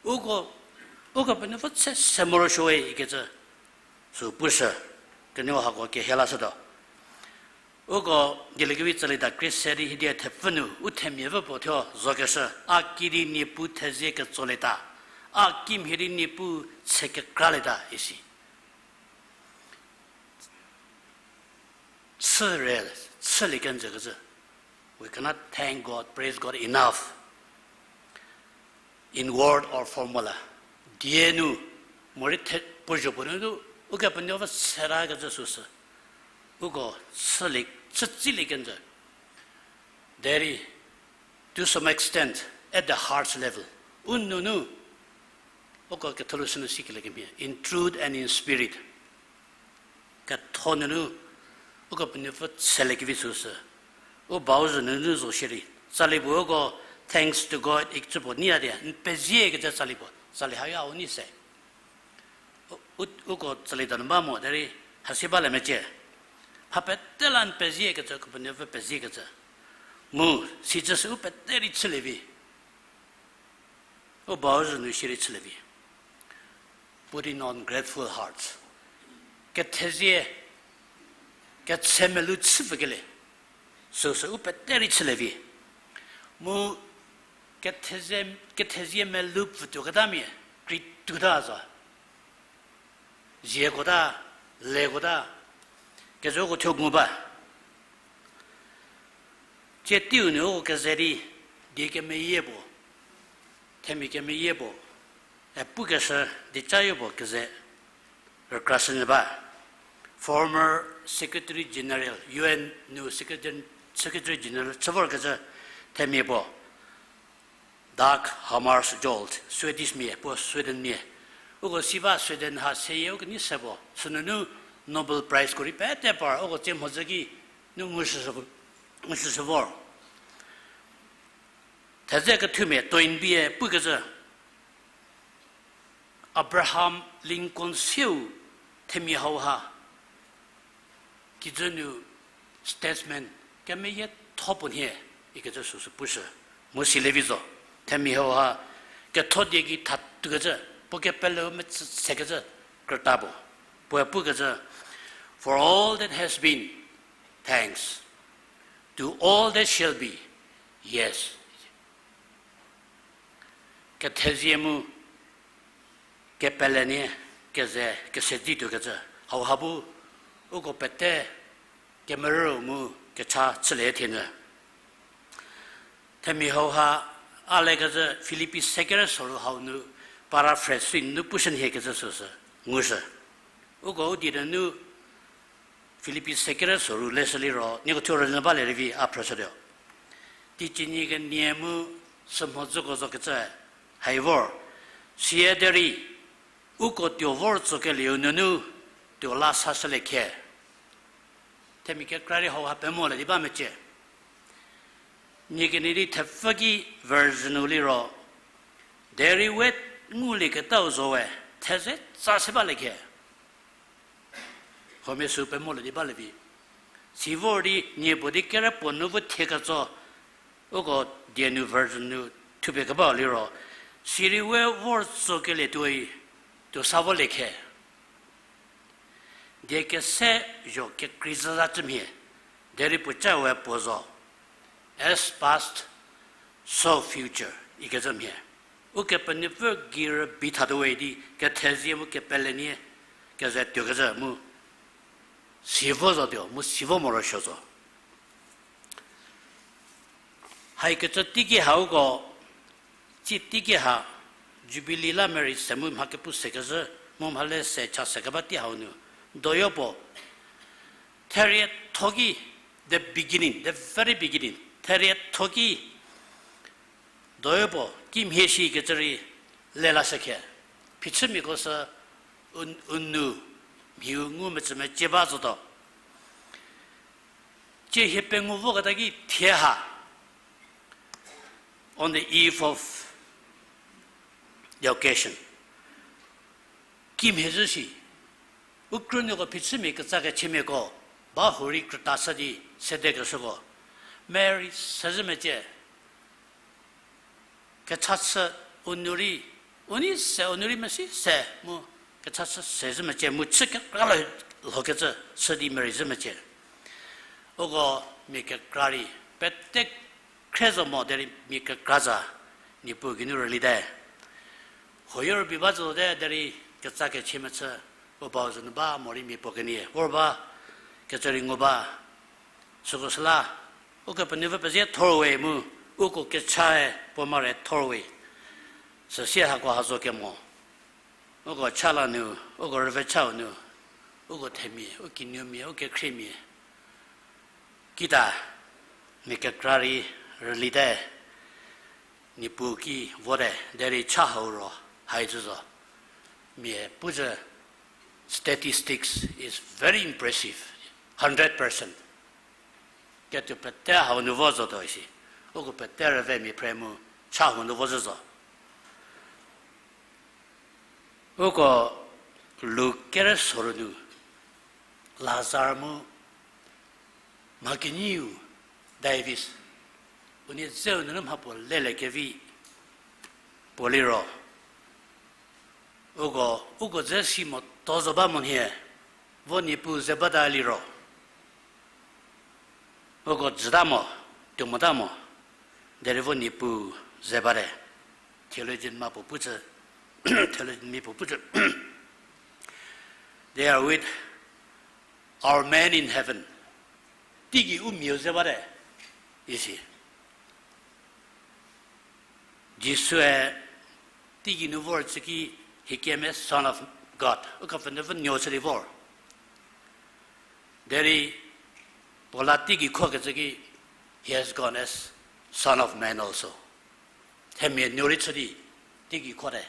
Uko, Ukepenuopfü tse se morosuowe ikecü, sü pushü, kenieu hako kehie lashütuo. Uko dieliekevi tsülieta krie se di hiedia thepfü nu u themia vü puo thuo zokeshü, a ki di Niepuu thezie ketsolieta, a kimhie di Niepuu tse kekralieta isi. Chü re, chülie kenjü kecü. We cannot thank God, praise God enough in word or formula. Die nu, morei the, puo zho puo nu, Ukepenuopfü seta kecü süsü. Uko chülie, chütsilie kenjü. Derei, to some extent, at the heart's level, u nunu, uko ketholeshü nu sikelie kemhie, in truth and in spirit. Ketho nunu, Ukepenuopfü tseliekevi süsü. U bau zhü nunu zo shierei. Tsali puo uko, thanks to God, ikecü puo neiya di, n pezie kecü tsali puo. Tsali haya u nei se. U, u, uko tsali danu ba mo, derei, hasi balie mecie. Mha pete la n pezie kecü, Ukepenuopfü pezie kecü. Mu, sicü sü u pete rei chülie vi. U bau zhü nu shierei chülie vi. Putting on grateful hearts. Kethezie, ketse melou chüpfükelie. Süsü u pete rei chülie vi. Mu kethezie, kethezie melou pfütuoketamia, krei tuota zo. Ziekota, lekota, kezhüko thuo ngu ba. Tsie teiu nu uko keze di, die kemeyie puo, themia kemeyie puo, e pukeshü dieca yopuo keze rükrashünyü ba. Former Secretary General, U N nu Secretary, Secretary General chü vorkecü themia puo, Dag Hammarskjöld, Swedish mia, puo Sweden mia. Uko si ba Sweden ha seyie uko nei se puo, sünunu Nobel Prize ko rei pete par, uko tsie mhodzü ki nu ngushüshü, ngushüshü vor. Thedze kethumia Toynbee-e pukecü, Abraham Lincoln siu themia hauha, kijü nu statesman kemeyietho puo nhie, ikecü süsü pushü. Mu silie vi zo, themia hauha ketho die gei thatukecü, puo kepeleu metsü sekecü krüta puo. Puoe pukecü, For all that has been, thanks. To all that shall be, yes. Kethezie mu kepelenie keze kesedituokecü, hauha bu uko pete kemerü mu kecha chülie thienyü. Themia hauha a lekecü Filipi sekere soru hau nu paraphrase sü nu pushü nhiekecü süsü ngushü. Uko u die nunu Filipi sekere soru leshü liro, nieko thuo rünyü balie rei vi a phrüshütuo. Teicie nie kenie mu sümhodzüko zokecü, hai vor, Siederei, uko tuo vor tsokelieu nunu tuo la sashülie khe. Themia kekra rei hauha pemolie di ba mecie. Nie kenie di thepfü ki version-u liro, derei we ngulieketau zo we, theze tsa se balie khe. Huomia sü pemolie di balie vi. Si vor di nie puo di kere puo nu vo thie ketso, uko die nu version nu thupie kebau liro, sirei we vor tsokelie tuoi, tuo sa volie khe. Die kese zho kekrei züza cü mhie, derei puo ca we puo zo, as past, so future ikecü mhie. Ukepenuopfü gei rübei thatuo we di kethezie mu kepelenie keze tuokecü mu si vo zotuo mu si vo morosuo zo. Haikecü teiki hauko, tsie teiki ha, Jubilee la marriage se mu mha kepu sekezhü, mu mhale se cha sekeba tei hau nu, doyo puo, therietho ki, the beginning, the very beginning, therietho ki, doyo puo kimhie shikecü rei lelashü khe. Phichümiako sü u, u nou mhiu ngu mecü mecie ba zotuo. Tsie hie pengou voketa ki thie ha, on the eve of the occasion, kimhie zhü shi, u krünuoko phichümia ketsakechiemiako ba hurei krüta shü di sedekeshüko, Mary sezhü mecie, kechachü u nu rei, u nei se u nu rei mesi se mu, kechachü sezhü mecie mu chü kekra lhokecü chü di Mary zhü mecie. Uko mia kekra rei, pete khre zo mo derei mia kekra za, Niepuu geinu rülite. Huoyo rübei ba zote derei ketsakechie mechü, u bau zünu ba morei mia puo kenie vor ba, kecü rei ngu ba. Süko süla, Ukepenuopfü pezie thor we mu, uko kechae puo mare thor we. Süsie hako ha zo kemo, uko cha la nu, uko rüve chau nu, uko themia, u kinuomia, u kekhriemia kita, mia kekra rei rülite, Niepuu ki vote, derei cha hau ro, hai zhü zo. Mia pu zhü, statistics is very impressive, hundred percent. Ketuo pete hau nu vo zotuo isi. Uko pete rüve mia phre mu cha hau nu vo zhü zo. Uko Luk kere soru nu, Lazar mu mha kenyiu Davis, unie dzeu nunu mha puo lelekevi puo liro, uko, uko dze si moto zo ba mo nhie, vo Niepuu ze bata liro, uko jüta mo, tuo mota mo, derei vo Niepuu ze bate. Theologian ma puo pucü, theologian mia puo pucü, They are with our man in heaven. Teigei u miau ze bate, isi. Jisue teigei nu vor tsü ki, he came as Son of God. Ukepenuopfü nuo chü di vor. Derei puo la teigei khokecü ki, he has gone as Son of Man also. Themia nuo rei chü di teigei khote.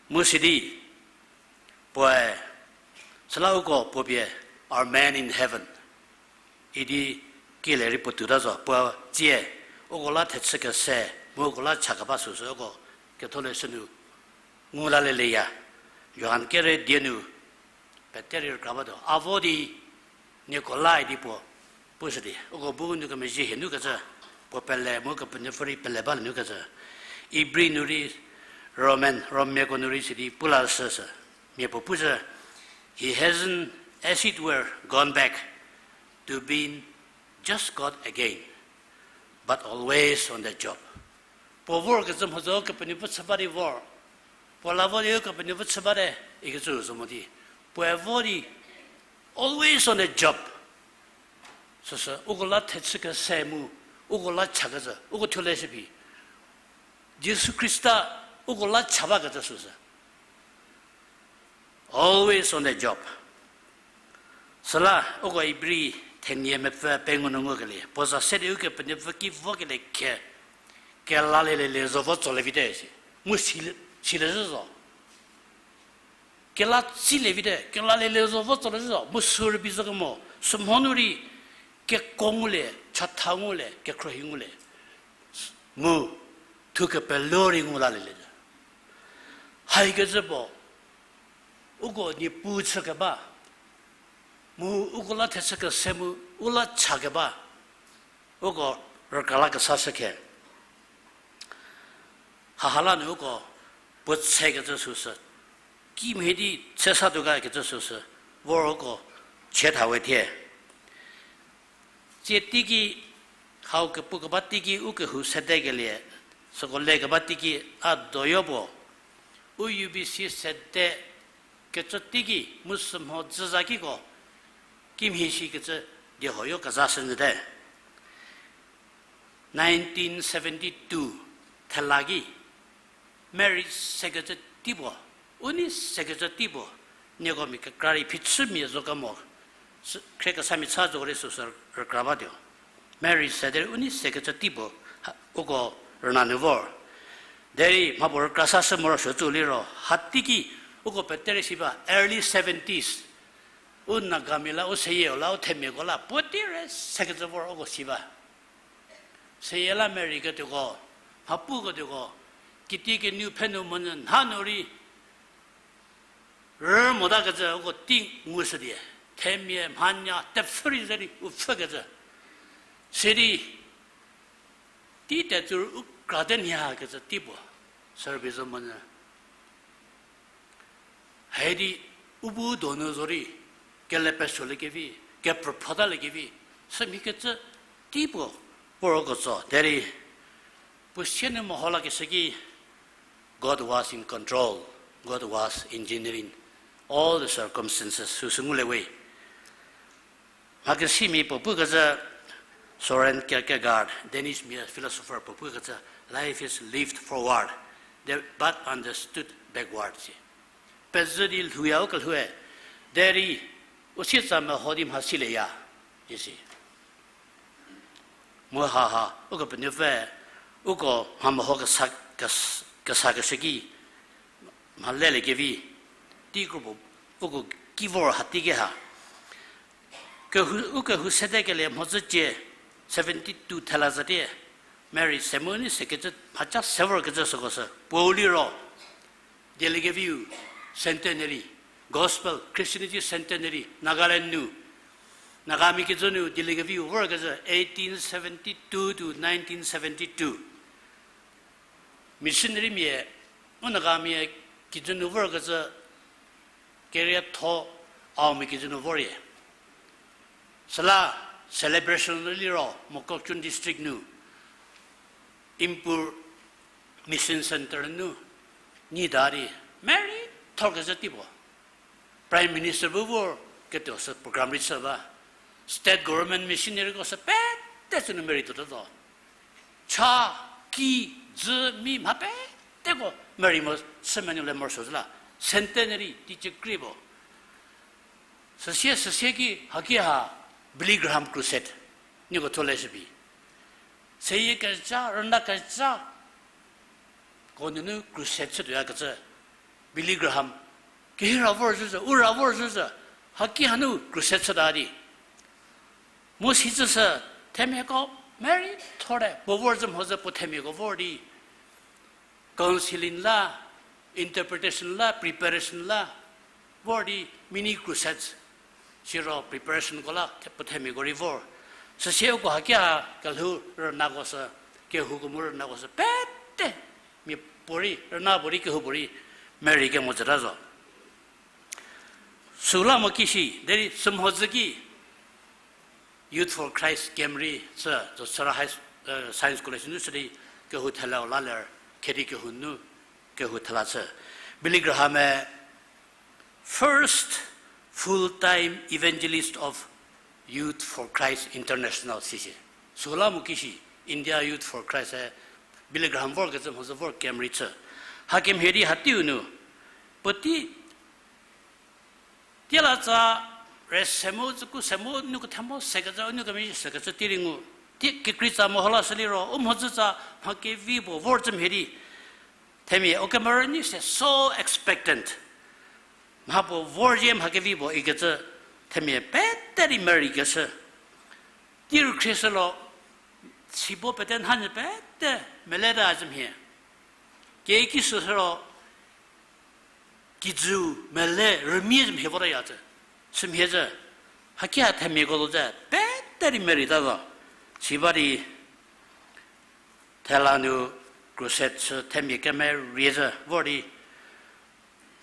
Mu sidi, puoe, süla uko puo pie, our man in heaven idi kile rei puo tuota zo, puo tsie, uko la thechü kese, mu uko la cha keba süsü uko ketholeshü nu ngu laleleya. Johan kere die nu, pete rei rükra batuo. A vo di, nieko la idi puo pushü di, uko bu nu kemezhie hie nu kecü, puo pele mu Kepenuopfü rei pele balie nu kecü. Ibri nu rei, Roman, Romiako nu rei sidi pu la süsü, mia puo pucü, he hasn't, as it were, gone back to being just God again, but always on the job. Puo vorkecü mhodzü Kepenuopfü chü ba di vor. Puo la vo di Kepenuopfü chü bate, ikecü zo mo di. Puoe vo di, always on the job. Süsü, uko la thechü kese mu, uko la chakecü, uko thuo leshü phi. Jisu Khrista, uko la cha bakecü süsü. Always on the job. Süla, uko Ibri thenie mepfü pengou nu ngukelie, puo za se di Ukepenuopfü ki vokelie khe, kelalielelie zo vo tsolie vite si. Mu sile, sile zhü zo. Kela tsilie vite, kela lele zo vo tsole zhü zo. Mu sü rübei zo kemo, sümho nu rei, keko ngulie, chatha ngulie, kekhruohi ngulie. Mu, thu kepelo rei ngu lalielie. Haikecü puo, uko niepu chükeba, mu uko la thechü kese mu, u la chakeba, uko rükra la kesa shükhe. Haha la nu uko puo tsekecü süsü, kimhie di tse sa tuo ga kecü süsü, vor uko chie tha we thie. Tsie teiki, hau kepu keba teiki u kehou sedekelie, süko le keba teiki a doyo puo, u U B C sede kecü teiki mu sümho dzü za kiko, kimhie shi kecü diehoyo kezashü nyüte. Nineteen seventy two thela ki, Mary sekecü tei puo, u nei sekecü tei puo, nieko mia kekra rei phichümia zo kemo, sü-, khriekesamia cha zo rei süsü rükra batuo. Mary se derei u nei sekecü tei puo, ha, uko rüna nu vor. Derei mhapuo rükra sashü morosuo tsü liro, hateiki uko pete rei si ba, early seventies, u Nagamia la, u seyie la, u themiako la puotei rei sekecü vor uko si ba. Seyie la Mary ketuoko, mhapuketuoko, kitiekinu phenu monyü nha nu rei rü motakecü uko tei ngushüdie, themia mhanya tepfhü rei ze rei u pfhükecü. Sidi, tei tetsu u krate nhie hakecü tei puo, service monyü. Haidi u bu donu zo rei, kele pesuoliekevi, kephrüphotaliekevi, sümhie kecü tei puo, puo roko tso. Derei, puo sie nu meho lakeshü ki, God was in control, God was engineering all the circumstances, süsü ngulie we. Mhakesimia puo pukecü, Søren Kierkegaard, Danish mia philosopher puo pukecü, life is lived forward, but understood backward si. Pezhü di lhouya u kelhoue, derei u sietsa meho di mha silieya, isi. Mu haha, ukepenuopfü, uko mha meho kesa, kes-, kesakeshü ki, mha leliekevi, tei kropuo, uko ki vor hateiki ha. Kehou, u kehou sedekelie mhodzücie, seventy two thela zatie, Mary se mu nei sekecü, mhaca se vorkecü süko sü, puou liro, dieliekeviu, centenary, gospel, Christianity centenary, Nagaland nu, Nagamia kijü nu dieliekeviu vorkecü, eighteen seventy two to nineteen seventy two. Missionary mia, u Nagamia kijü nu vorkecü, kerietho Aomia kijü nu vorie. Süla celebration liro Mokokchung district nu, Impur Mission Centre nu, nyi da di, Mary thorkecü tei puo. Prime Minister bu vor ketuo sü program rei chü ba. State government missionaryko sü pete sünu Mary tuotetuo. Cha, ki, dzü, mi mha peteko Mary mo chü menuo le morosuo zhü la. Centenary teicie krie puo. Süsie, süsie ki haki ha Billy Graham Crusade nieko tho le shübi. Seyie kezha, rüna kezha ko nunu crusade chütuoyakecü, Billy Graham, kehira vor zhüzhü, u ra vor zhüzhü, haki hanu crusade chüta di. Mu sicü sü, themiako, Mary thorte, puo vor zhü mhodzü puo themiako vor di, counseling la, interpretation la, preparation la, vor di mini crusades, siro preparationko la, the-, puo themiako rei vor. Süsie uko hakia kelhou rünako sü, kehouko mu rünako sü, pete, mia puorei, rüna puorei, kehou puorei, Mary kemo tsüta zo. Süla mo kishi, derei sümhodzü ki, Youth for Christ camp rei chü, zo Sera High, eh, Science College nu sü di kehou thela-u la ler, khedi kehou nu kehou thela chü. Billy Graham-e first full-time evangelist of Youth for Christ International sisi. Süla mo kishi, India Youth for Christ-e Billy Graham vorkecü mhodzü vor camp rei chü. Ha camp hie di hateiu nu, puotei tielatsa, re se mu, tsüku se mu, nu kethemo sekecü, nu kemezhie sekecü tei rei ngu. Tie kekreitsa meho lashü liro, u mhodzütsa mha kevi puo vor cü mhie di. Themia u kemerü nyi se so expectant. Mha puo vorzhie mha kevi puo ikecü themia pete rei merei keshü. Tir khrieshülo, sibo pete nhanyü pete meleta zhü mhie. Kieki süsüro, kijüu mele rümie zhü mhie votaya zhü. Sümhie zhü, haki ha themiako zo zhü, pete rei mereita zo. Siba di thela nu crusade chü themia kemerie zhü vor di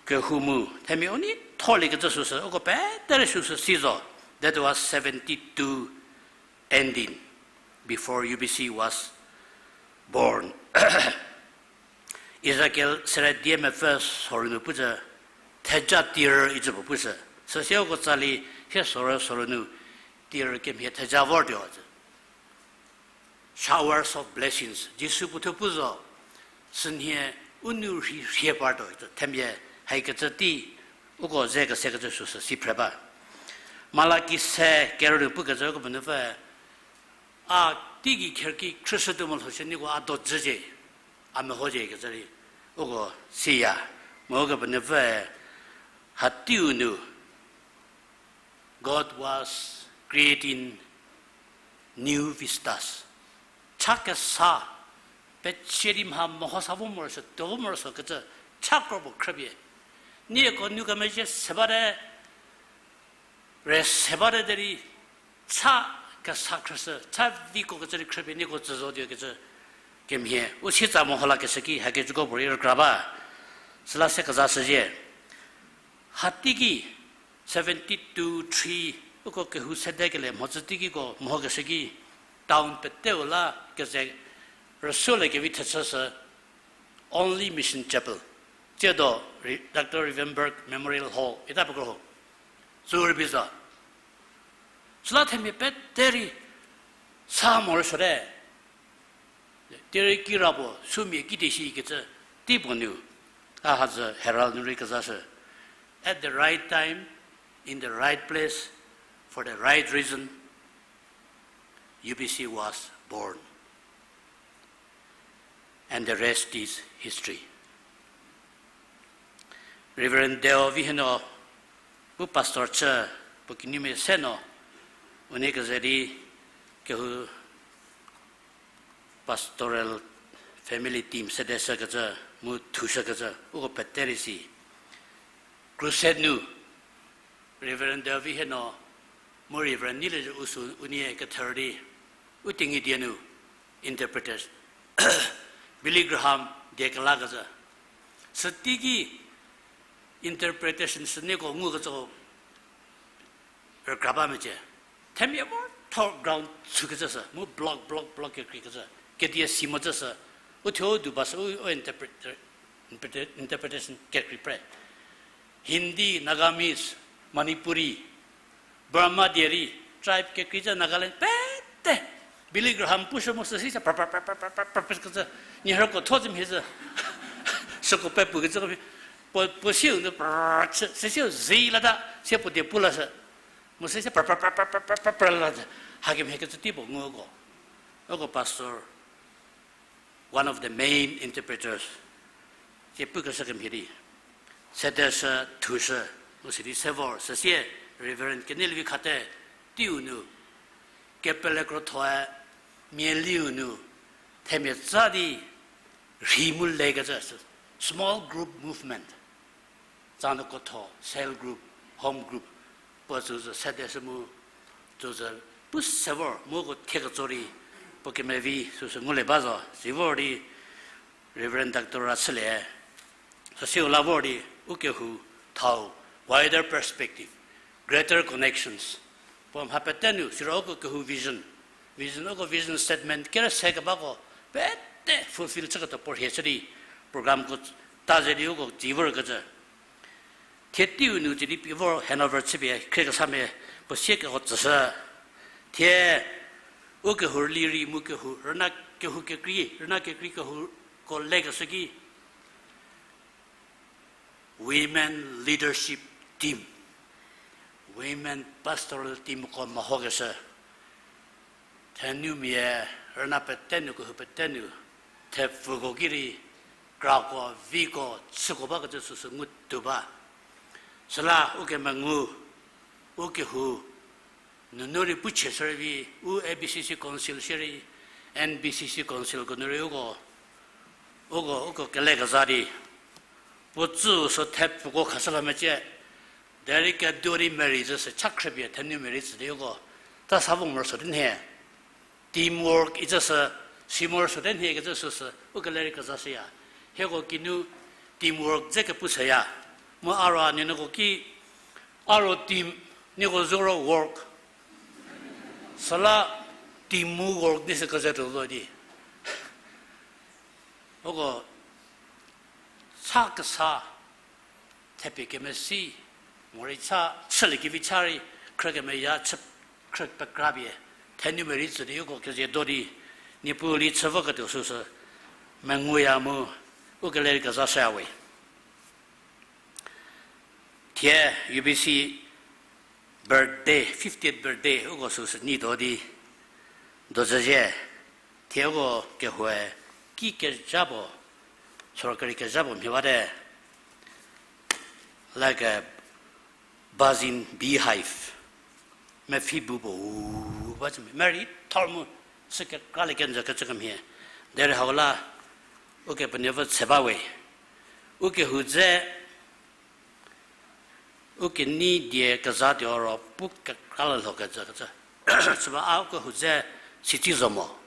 kehou mu themia u nei tholiekecü süsü, uko pete rei süsü si zo. That was seventy-two ending, before U B C was born. Ezekiel sere die mepfü sorü nu pucü, theja tir icü puo pushü. Süsie uko tsali hie sorü sorü nu tir kemhie theja vortuo zhü. Showers of blessings. Jisu puothuo pu zo, sünhie u nou rhei rhie partuo zhü. Themia haikecü tei uko ze kesekecü süsü si phre ba. Malaki se kerü nu pukecü uko puo nupfü, a teigei kherki khrüshütuo molhoshü nieko a do dzücie, a mehocie kecü rei uko siya. Mu uko puo nupfü, hateiu nu God was creating new vistas. Cha kesa, pecie di mha mehosa vo morosuo, tuo vo morosuo kecü cha kro puo khrüpie. Nieko nu kemezhie se bate, re se bate derei, cha kesa khrüshü, cha viko kecü rei khrüpie nieko tsü zotuo kecü kemhie u sietsa meho lakeshü ki hakecüko puorei rükra ba. Süla se kezashüzhie. Hateiki seventy-two three, uko kehou sedekelie mhodzü teikiko mehokeshü ki, town peteu la keze rüsuoliekevi thechüshü, only Mission Chapel, tsiedo Re-, Doctor Rivenburg Memorial Hall ita pekro ho, tsü rübei zo. Süla themia pete rei sa morosuote. Derei kira puo sümia kidi shi kecü tei puo nu, a hazü Herald nu rei kezashü. At the right time, in the right place, for the right reason, U B C was born. And the rest is history. Reverend Deo Viheno, pu pastor chü, puo kinumia se no, unie keze di kehou pastoral family team sedeshükecü, mu thushükecü uko pete rei si. Crusade nu Reverend Deo Viheno, mu Reverend Neilie Usu unie kether di, u Tenyidie nu interpreters, Billy Graham die kelakecü. Süteiki interpretation sünieko ngukecü rükra ba mecie. Themia motho ground chükecü sü, mu block, block, block kekreikecü, kedie si mocü sü, u thuo u du ba sü, u, u interpreter, interpreter, interpretation kekrei pre. Hindi, Nagamese, Manipuri, Burma die rei, tribe kekreicü Nagaland pete, Billy Graham pushü mu süsie pra pra pra pra pra pra pra kecü, nie hako tho zü mhie zü, süko pepukecü, puo, puo sieu nu pra, sü, süsieu zei lata, sie puo die pu lashü, mu süsie pra pra pra pra pra pra pra pra la zü, hakemhie kecü tei puo ngu uko. Uko pastor, one of the main interpreters, tie pukeshü kemhie di, sedeshü, thushü, mu sidi se vor, süsie Reverend Kenelievi Khate teiu nu, kepele krothoe, mialiu nu, themia tsa di rhi mu lekecü, small group movement. Tsanu kotho, cell group, home group, puo tsüzü sedeshü mu, tsüzü pu se vor mu uko thie ketso rei, puo kemevi süsü ngulie ba zo, si vor di Reverend Doctor Rachülie, süsieu la vor di, u kehou thau, wider perspective, greater connections. Puo mha pete nu, siro uko kehou vision, vision, uko vision statement, kere se kebako, pete fulfill chüketuo puo rhie chü di, programko ta ze di uko tsi vorkecü. Thie teiu nu tsi di pie vor handover chüpie, khriekesamia puo siekeko tsüshü. Thie, u kehou rüli rei mu kehou, rüna kehou kekrei, rüna kekrei kehouko lekeshü ki, women leadership team, women pastoral teamko mehokeshü. Thenumia, rüna pete nu, kehou pete nu, thepfuko ki rei, krako, viko, chüko bakecü süsü ngu tuo ba. Süla u kemengu, u kehou, nunu rei pu chie shürei vi, u A B C C Council shierei, N B C C Council ko nu rei uko, uko, uko kelekezha di, puo tsü sü thepfuko khashü la mecie, derei keduo di merei zü sü cha khrüpie thenu merei tsü di uko, ta sa vo morosuote nhie. Teamwork icü sü, si morosuote nhie kecü süsü, u kelerei kezha shüya. Hieko kinu teamwork dze kepu shüya. Mu a ro a nuonuoko ki, a ro team, nieko zo ro work. Süla team mu work di sü keze tuo zo di. Uko cha kesa, thepie kemesi, morei cha, chüliekevi cha rei, khrü kemeya chü, khrü pekrapie, thenu merei tsü di uko kezie do di, Niepuu li chü voketuo süsü, menguya mu, u kelerei kezha shüya we. Thie U B C birthday, fiftieth birthday, uko süsü nyi do di, dozüzhie, thie uko kehoue ki kezha puo, sorkari kezha puo mhie bate, like a buzzing beehive, mepfhi bu puo u ba cü mhie, merei thor mu, sü kekralie kenjü kecü kemhie, derei hau la, Ukepenuopfü tse ba we, u kehou dze, u kenei die kezatuo ro pu kekra le lho kecü kecü. Süba a u kehou dze sitsi zo mo.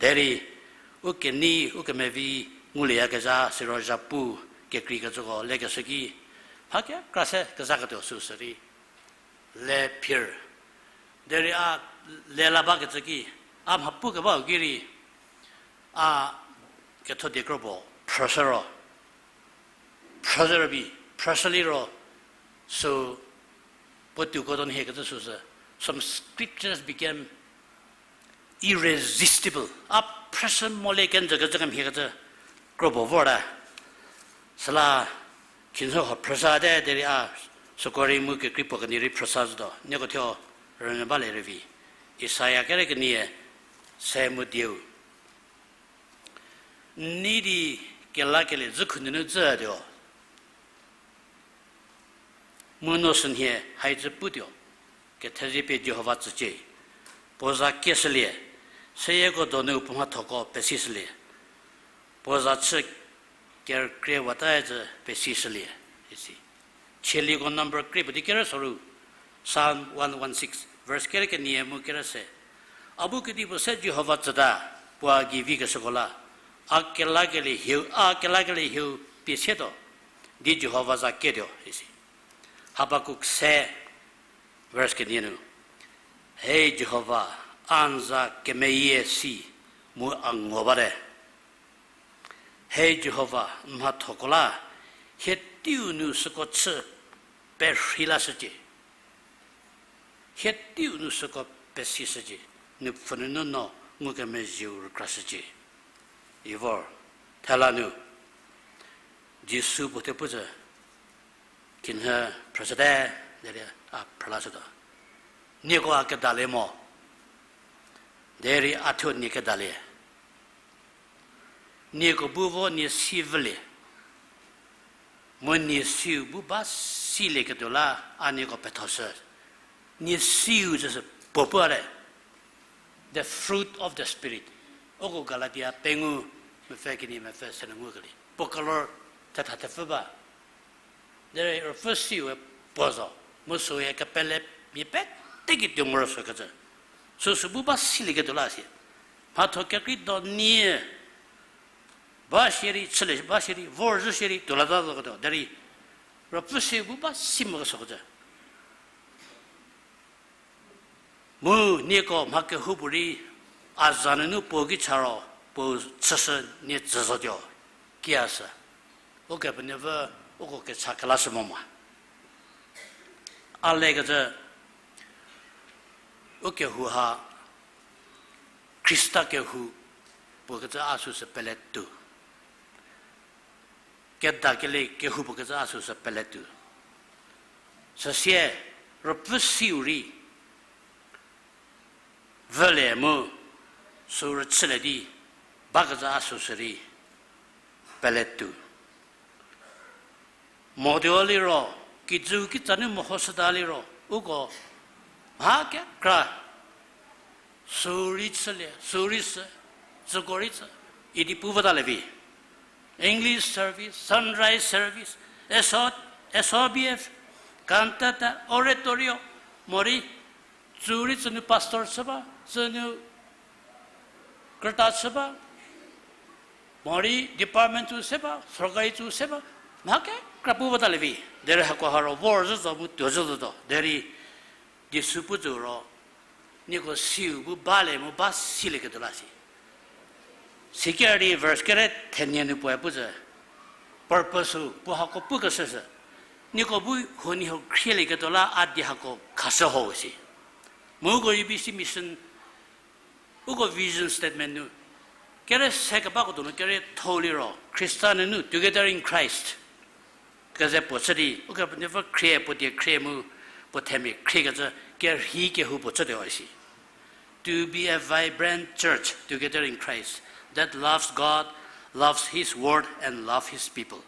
Derei u kenei, u kemevi ngulieyakezha siro zhapu kekreikecüko lekeshü ki, mha kekra se kezhaketuo süsü rei le phir. Derei a le la bakecü ki, a mha pukebau ki rei, a ketho die kro puo phrüshü ro, phrüzhü rübi, phrüshü liro, sü puotou ko do nhie kecü süsü, some scriptures became irresistible. A phrüshü molie kenjü kecü kemhie kecü kro puo vorta. Süla khinhie ho phrüshüte derei a süko rei mu kekrei puo kenie rei phrüshü zotuo. Nieko thuo rünyü balie rei vi. Isaia kere kenie se mu dieu. N nei di kelakelie dzükhu nunu dzütuo. Mu no sünhie haicü putuo, kethezie pie Jihova tsücie. Puo za kieshülie, seyieko donu puo mhathoko pesishülie. Puo za chü kerükrie watae cü pesishülie, isi. Chieliko number krie puo di kere soru, Psalm one one six, verse kere kenie mu kere se. A bu kedipuo se Jihova tsüta, puo a gei vikeshüko la, a kelakelie hieu, a kelakelie hieu pie sietuo, di Jihova za kietuo, isi. Habakuk se, verse kenie nu. Hei Jihova, a n za kemeyie si mu a ngo bate. Hei Jihova, n mhathoko la, hie teiu nu süko chü perhei lashücie. Hie teiu nu süko pesishücie, nupfhü nunu no ngukemezhieu rükrashücie. I vor, thela nu, Jisu puo the pu zü, khinhie phrüshüte, derei a phrülashütuo. Nieko a kedalie mo, derei a thuo nie kedalie. Nieko bu vo nie si vülie. Mu nie siu bu ba silieketuo la a nieko pethoshü. Nie siu züsü puo puo re. The fruit of the Spirit. Uko Galatia pengou mepfü kenie mepfü se nu ngukelie. Puo kelor thetha thepfü ba. Derei ruopfü siue puo zo. Mu süu ye kepele mia pete ki tuo morosuokecü. Süsü bu ba silieketuo la sie. Mhatho kekrei do nie ba shierei, chülie ba shierei, vorzhü shierei, tuo la ta zoketuo. Derei ruopfü siu bu ba si mokesokecü. Mu nieko mha kehoupuorei a za nunu puo ki cha ro, puo chüshü nie tsü zotuo, kiya sü. Ukepenuopfü uko kecha kelashü mo ma. A lekecü, u kehou ha, Khrista kehou puo kecü a süsü pele tuo. Kedakelie kehou puo kecü a süsü pele tuo. Süsie, ruopfü siu rei vülie mu, sü rüchülie di, bakecü a süsü rei peletuo. Motuo liro, kijü kitsa nu mehoshüta liro, uko mha kekra sürei chülie, sürei sü, tsüko rei tsü, idi pu vota levi. English service, sunrise service, S O, S O B F, cantata, oratorio, morei, tsürei tsü nu pastor chü ba, tsü nu krüta chü ba, morei department tsü se ba, sorkari tsü se ba, mha kekra pu vota levi. Derei hako haro vor zhü zo mu tuo zhü zotuo. Derei Jisu pu zo ro, nieko siu bu balie mu ba silieketuo la si. Siker di verse kere thenie nu puoe pu zo, purpose-u puo hako pukeshü sü, nieko bu huoniehuo khrielieketuo la a die hako khashü ho si. Mu uko U B C mission, uko vision statement nu, kere se kebako donu kere thou liro, Khrista nunu, together in Christ. Keze puo chü di, Ukepenuopfü khrie, puo die khrie mu, puo themia khriekecü, kerhei kehou puo chütuo isi. To be a vibrant church together in Christ that loves God, loves His word, and loves His people.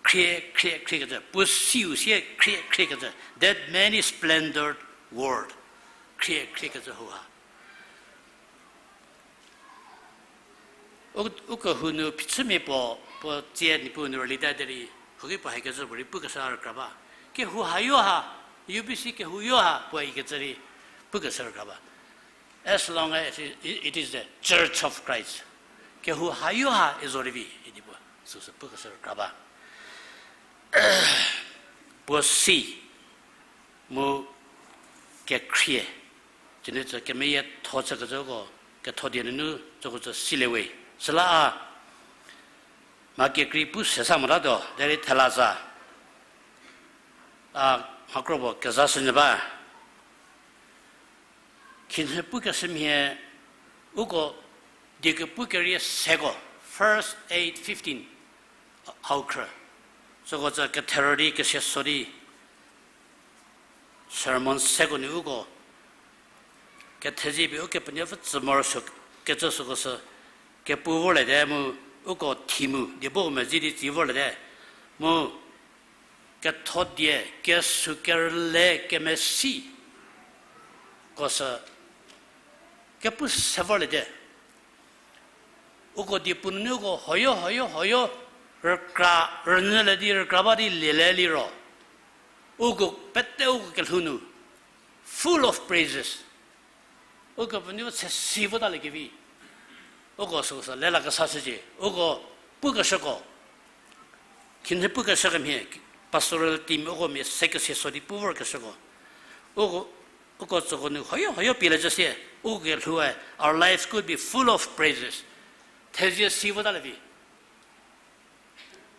Khrie, khrie, khriekecü, puo siu sie khrie, khriekecü, that many splendored word. Khrie, khriekecü hauha. U, u kehou nu phichümia puo, puo tsie Niepuu nu rülita derei, huki puo haikecü puorei pukeshü rükra ba. Kehou hayo ha, U B C kehou yo ha, puoe ikecü rei pukeshü rükra ba. As long as it, it is the Church of Christ. Kehou hayo ha izo rei vi, idi puo, süsü pukeshü rükra ba. Puo si, mu kekhrie. Cünu tsü kemeyietho chükecüko, ketho die nunu, tsüko tsü silie we. Süla a, mha kekrei pu sesa motatuo, derei thela za. A, mha kro puo kezashünyü ba. Khinhie pukeshümhie, uko die kepu kerie seko, first eight, fifteen, hau khrü. Süko tsü ketherü di kesia so di, sermon seko nu uko, kethezie pie Ukepenuopfü tsü morosuo kecü süko sü, kepu vorliete mu, uko theme-u, die bu mezi di tsi vorliete, mu, ketho die, kesuo kerüle, kemesi, ko sü, kepu se vorliete. Uko diepu nunu uko hoyo, hoyo, hoyo, rükra, rünyülie di rükra ba di liele liro. Uko pete uko kelhou nu, full of praises. Ukepenuopfü se si votaliekevi. Uko süko sü lelakesa shücie. Uko pukeshüko. Khinhie pukeshü kemhie, pastoral team uko mia se kesia so di pu vorkeshüko. Uko, uko tsüko nu hoyo, hoyo pielie cü sie, uko kelhoue, our lives could be full of praises. Thezie si votalievi.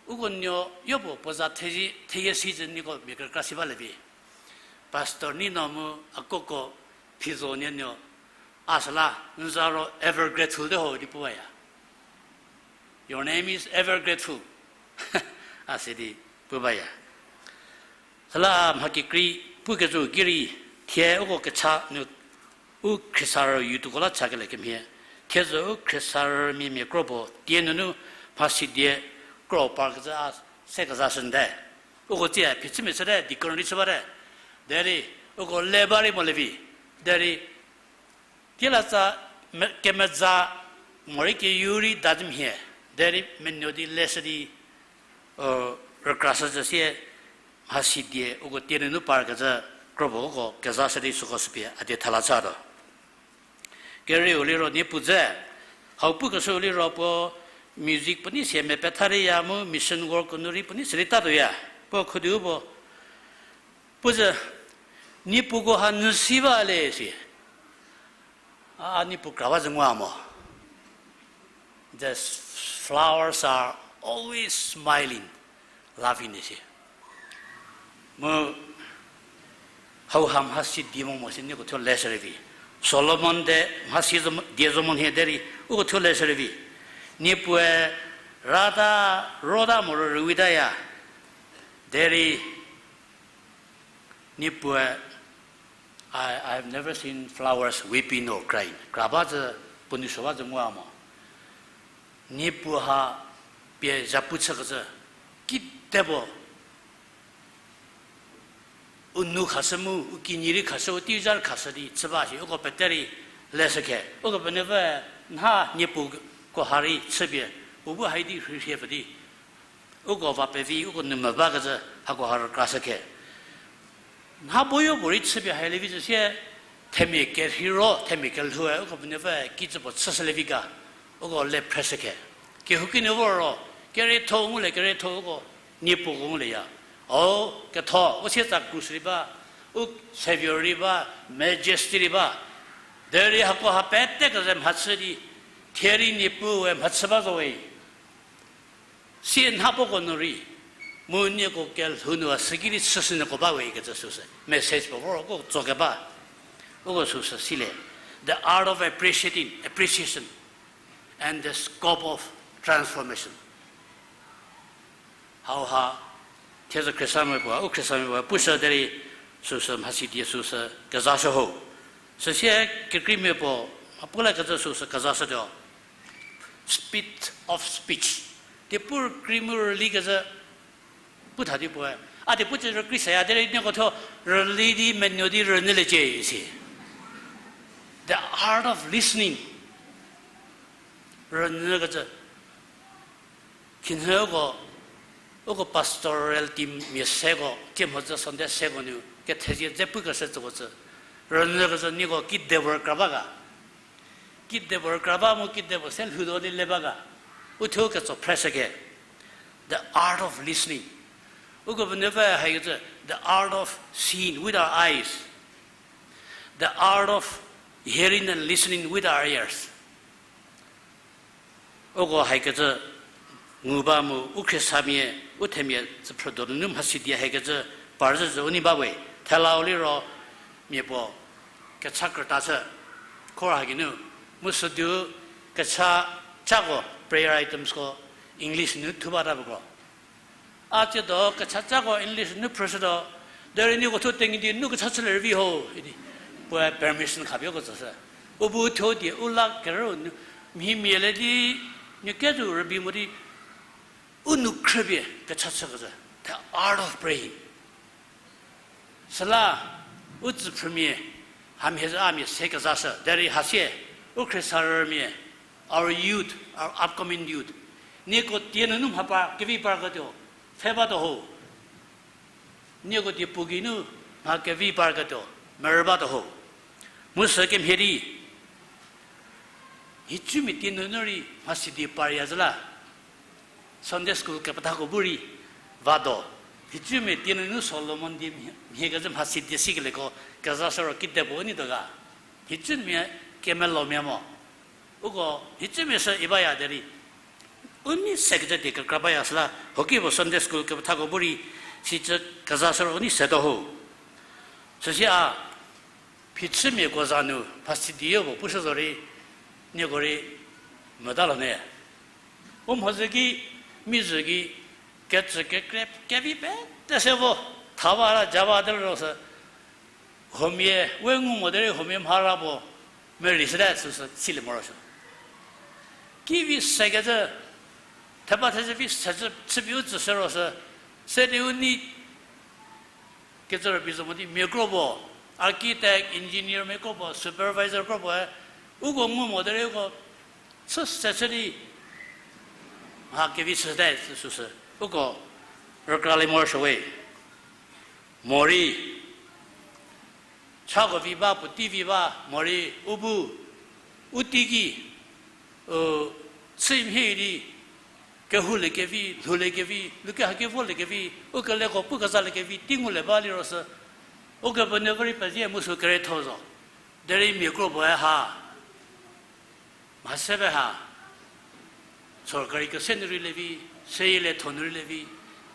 Uko nuo yopuo puo za thezie, theyie si cü nieko mia kekra si balievi. Pastor Nino mu akoko Phizo nie nuo, a süla, n za ro ever grateful te ho di pu baya. Your name is ever grateful. A si di pu baya. Süla mha kekrei pukecü ki rei, thie uko kecha nu u khriesarü youthko la chakelie kemhie. Thiezü u khriesarümia mia kro puo tie nunu mhasi die kro parkecü a se kezashü nde. Uko tsie phichümia chüte, deacon rei chü bate. Derei uko le ba rei molievi. Derei tielatsa me-, kemeza morei keyu rei dazü mhie. Derei menuo di leshü di, rükrashü cü sie mhasi die uko tie nunu parkecü kro puo uko kezashü di süko sü pie a die thela chatuo. Kerieu liro niepu dze, hau pukeshüu liro puo music puo nei sie mepetha rei ya mu mission work nu rei puo nei se rei tatuo ya. Puo khudiu puo, puo ze, niepuko ha nyü si ba le si. A, a niepu kra ba zü ngua mo. The flowers are always smiling, loving, isi. Mu hauha mhasi die mo mo si nieko thuo leshü rei vi. Solomon de mhasi zo mo, die zo mo nhie derei uko thuo leshü rei vi. Niepue rata, rota moro rüwitaya. Derei niepue, I, I have never seen flowers weeping or crying. Kra ba zü, puo nou suo ba zü ngua mo. Niepuu ha pie zhapu chükecü, kide puo u nu khashü mu, u kinyi rei khashü, u teiu zha rei khashü di chü ba shi, uko pete rei leshükhe. Uko penuopfü nha niepuko ha rei chüpie, puo bu hai di rhirhie pfü di, uko va pevi, uko nu me bakecü, hako ha rükrashükhe. Nha puoyo puorei chüpie hai levi zhü sie, themia kerheiro, themia kelhoue, uko penuopfü kijü puo chüshülie vi ga, uko le phreshükhe. Kehouki nu vor ro, kerietho ngulie, kerietho uko niepuko ngulieya. O, ketho, u sietsa krus rei ba, u Saviour rei ba, Majesty rei ba. Derei hako ha pete keze mhachü di, thie rei niepuue mhachü ba zo we. Sie nha puoko nu rei, mu nieko kelhou nu a süki rei chüshünyüko ba we ikecü süsü message puo vor ko tsokeba, uko süsü silie. The art of appreciating, appreciation, and the scope of transformation. Hauha, thiezü Khristamia puo, u Khristamia puo pushü derei süsü mhasi die süsü kezashü ho. Süsie kekreimia puo, a pu la kecü süsü kezashütuo. Speed of speech. Di pu rükrie mu rüli kecü pu tha di puoe. A di pu cü rükrie seya derei nieko thuo rüli di menuo di rünyüliecie isi. The art of listening. Rünyü kecü. Khinhie uko, uko pastoral team mia seko, tie mhodzü Sunday seko nu, kethezie dze pukeshü tsüko tsü. Rünyü kecü nieko kide puo rükra ba ga. Kide puo rükra ba mu kide puo se lhoutuo di le ba ga. Uthuo ketso phreshükhe. The art of listening. Uko penuopfü haikecü, the art of seeing with our eyes. The art of hearing and listening with our ears. Uko haikecü ngu ba mu u Khristamia, u themia tsüphrü donu mhasi die haikecü parzhüzhü u nei ba we, thelau liro mia puo kecha krüta chü, khor ha geinu, mu südu kecha cako prayer items ko English nu thu bata puo ko. A tsiedo kecha cako English nu phrüshütuo, derei nieko thuo Tenyidie nu kecha chülie rei vi ho idi. Puoe permission khapie uko tsüshü. U bu thuo die u la kerü nu, mhimia le di, nu kezo rübei mo di, u nu khrüpie kecha chükecü. The art of praying. Süla, u tsüphrümia, hamhie zha a mia se kezashü, derei hasie, u khriesarümia, our youth, our upcoming youth. Nieko tie nunu mha pa, kevi parketuo, pfhe batuo ho. Nieko die puo geinu mha kevi parketuo, merü batuo ho. Mu sü kemhie di, hicumia tie nunu rei mhasi die parya zhü la. Sunday school kepethako bu rei vatuo. Hicumia tie nunu Solomon die mhie, mhie kezhü mhasi die sikelieko kezashü ro kide puo u neituo ga. Hicumia kemelomia mo. Uko hicumia sü i baya derei u nei sekecü die kekra baya süla, hoki puo Sunday school kepethako bu rei sicü kezashü ro u nei setuo ho. Süsie a, phichümiako za nu mhasi die yo puo pushü zorei, nieko rei mota lo ne. U mhodzü ki, mizhü ki, kecü kekre kevi pete se vo, thava la java te ro sü, huomia we ngu mo derei huomia mhara puo, merei süte süsü silie morosuo. Kivi sekecü, theba thezhü vi secü chüpie u tsüshü ro sü, se di u nei kecü rübei zo mo di mia kro puo, architect, engineer mia kro puo, supervisor kro puoe, uko ngu mo derei uko chü se chü di mha kevi chüte süsü, uko rükralie morosuo we. Morei, chako vi ba, puotei vi ba, morei u bu, u teiki, u, chü mhie di, kehouliekevi, lhouliekevi, luke hakevoliekevi, u keleko pu kezaliekevi tei ngulie ba liro sü, Ukepenuopfü rei pezie mu sü kerietho zo. Derei mia kro puoe ha, mha se pe ha, sorkari kese nu rei lievi, seyie lietho nu rei lievi,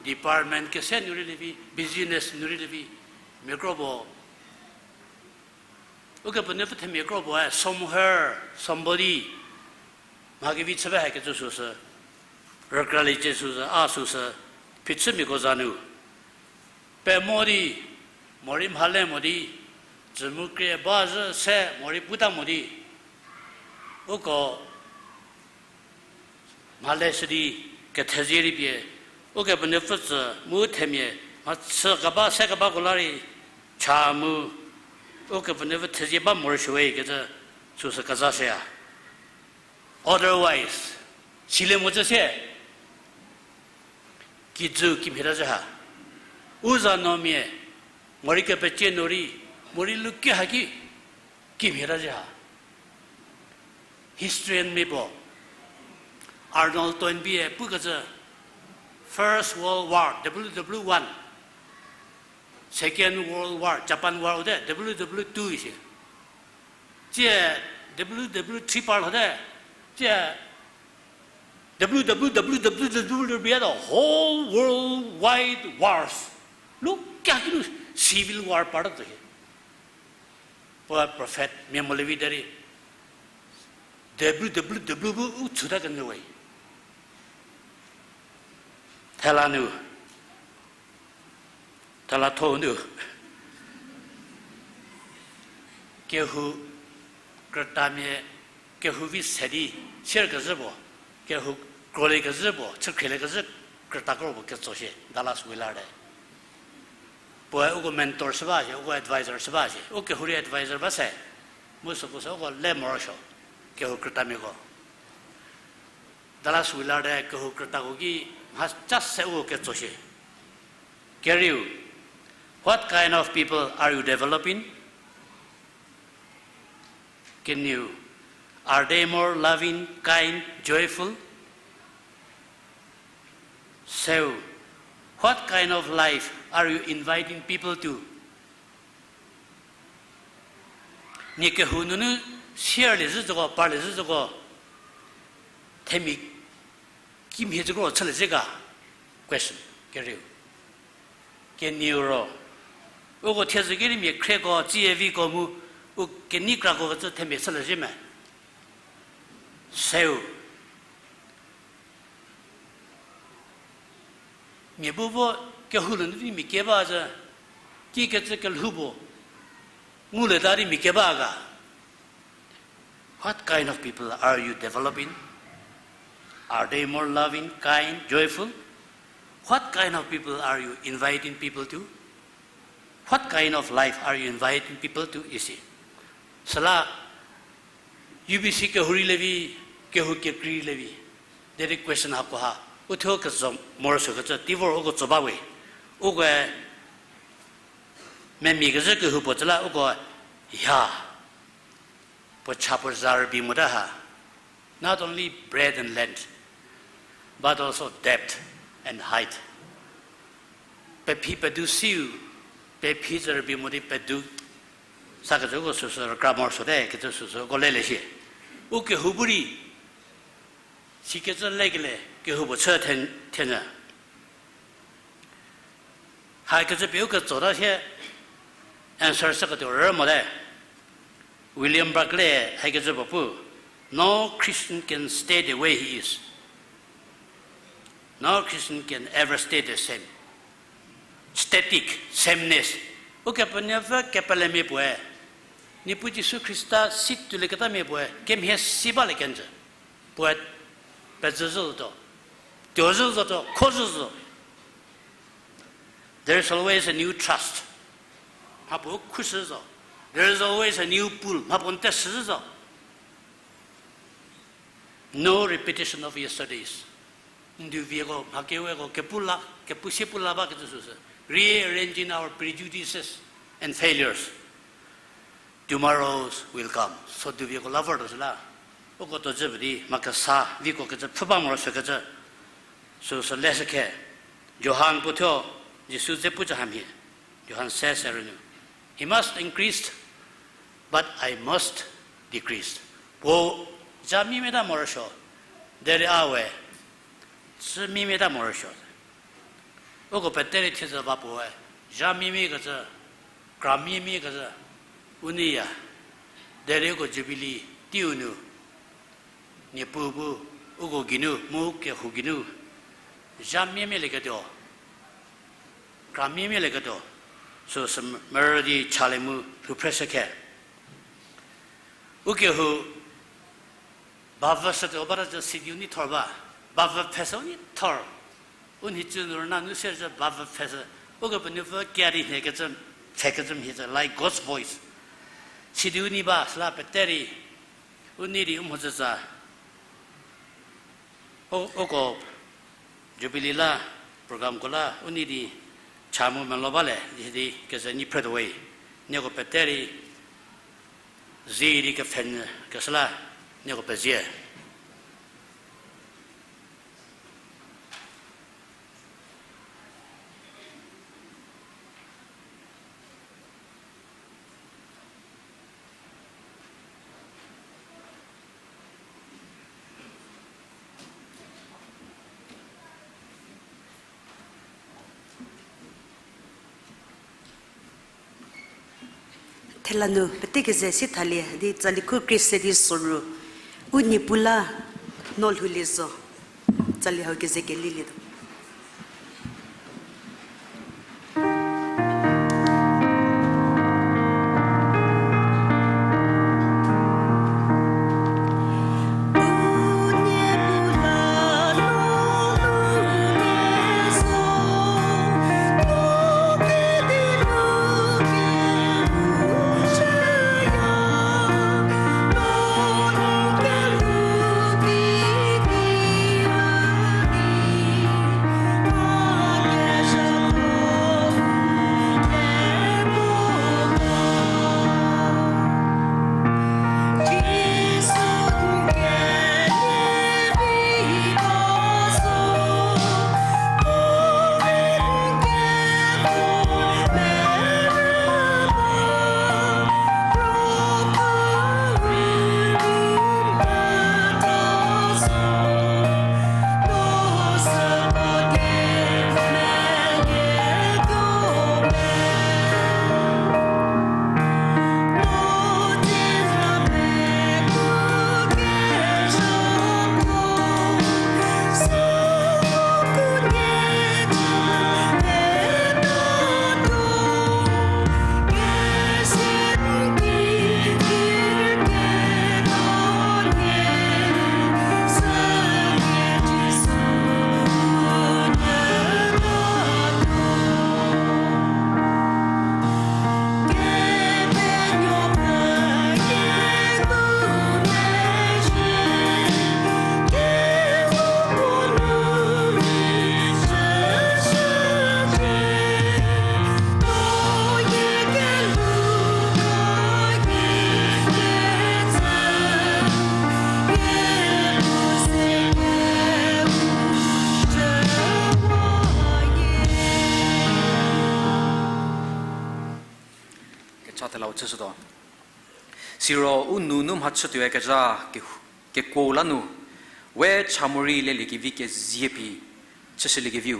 department kese nu rei lievi, business nu rei lievi, mia kro puo Ukepenuopfü themia kro puoe somewhere, somebody, mha kevi chü pe hakecü süsü, rükraliecie süsü, a süsü, phichümiako za nu, pe mo di, morei mhale mo di, cü mu krie ba zhü se morei puta mo di, uko Mha leshü di kethezie rei pie, Ukepenuopfü tsü mu themia, mhachü keba se kebako la rei cha mu, Ukepenuopfü thezie ba morosuowe kecü süsü kezashüya. Otherwise, silie mo cü sie, kijü kimhie ta zhü ha. U za nuomia, morei kepecie nu rei, morei luki haki, kimhie ta zhü ha. Historian mia puo, Arnold Toynbee-e pukecü, First World War, W W one, Second World War, Japan War te, W W two isi. Tsie W W three parlhote, tsie W W W W W the whole world wide wars. Luki haki nu civil war parta zo hie. Puo prophet mia mo le vi derei W W W bu u tsüta kenyü we. Thela nu, thela tho nu, kehou krütamia, kehou vi se di sier kezhü puo, kehou krolie kezhü puo, chükhrilie kezhü krüta kro puo ketso shie, Dallas Willard-e. Puoe uko mentor shü ba shie, uko advisor shü ba shie, u kehou rei advisor ba se, mu süko sü uko le morosuo, kehou krütamiako. Dallas Willard-e kehou krütako ki mhaca se uko ketso shie. Kerieu, what kind of people are you developing? Kenieu, are they more loving, kind, joyful? Seu, what kind of life are you inviting people to? Nie kehou nunu sierlie zhü zoko, parlie zhü zoko, themia kimhie zü kro chülie zhü ga? Question, kerieu. Kenieu ro, uko thiezü ki rei mia khrieko, tsieviko mu, u kenei krako kecü themia chülie zhü me? Seu, mia bu vo kehou nunu di mia keba zhü, kikecü kelhou puo ngulie ta di mia keba ga? What kind of people are you developing? Are they more loving, kind, joyful? What kind of people are you inviting people to? What kind of life are you inviting people to isi? Süla U B C kehou rei le vi, kehou kekrei le vi, derei question hako ha, uthuo kezo morosuo kecü tei vor uko tso ba we. Ukoe memia kezhü kehou puo cü la uko ya, puo cha puo za rübei mota ha. Not only breadth and length, but also depth and height. Pephi pedu siu, pephi zü rübei mo di pedu sakecü uko süsü rükra morosuote kecü süsü uko lelie shie. U kehou bu rei sikecü lekele kehou puo chü the-, thenyü. Hakecü pie u ketso ta sie answer shüketuo rü mote. William Barclay hakecü puo pu, No Christian can stay the way he is. No Christian can ever stay the same. Static, sameness. Ukepenuopfü kepelemia puoe, Niepuu Jisu Khrista si tuolieketamia puoe kemhie si balie kenjü. Puoe pezhü zhü zotuo, tuo zhü zotuo, kho zhü zo. There is always a new trust. Mhapuo khushü zo. There is always a new pull. Mhapuo n teshü zo. No repetition of yesterdays. Nduvieko mha keweko kepu la, kepu sie pu la bakecü süsü. Rearranging our prejudices and failures. Tomorrows will come. So nduvieko la vortuo süla, uko tuo zhü pie di mha kesa viko kecü pfhü ba morosuokecü süsü leshü khe. Johan puo thuo Jisu dze pucü hamhie. Johan se se rünu, He must increase, but I must decrease. Puo ja miemieta morosuo, derei a we chü miemieta morosuo. Uko peterei thiedzü va puoe ja miemie kecü, kra miemie kecü u neiya. Derei uko Jubilee teiu nu Niepuu bu uko geinu mu kehou geinu ja miemielieketuo, kra miemielieketuo süsü merü di chalie mu lhou phreshü khe. Ukehou bavüshütuo bata zü sidiu neithor ba. Bavü pfhesü u nei thor. U nei tsü nu rüna nu se zhü bavü pfhesü. Ukepenuopfü kia di nhie kecü, pfhe kecü mhie zhü, like God's voice. Sidi u nei ba, süla pete rei, u nei di u mhodzütsa. O, uko Jubilee la, program ko la, u nei di cha mu melo ba le, di, di keze nyi phretuo we, nieko pete rei, zie di kepfhenyü keshü la, nieko pezie. Thela nu pete keze si thalie di tsali khu krie se di soru. U Niepuu la no lhoulie zo. Tsali hau keze kelilietuo. Kecha thelau chüshütuo. Siro u nou nu mhachütuoyakezha kehu-, kekuo la nu, we cha morei leliekevi kezie pie chüshüliekeviu,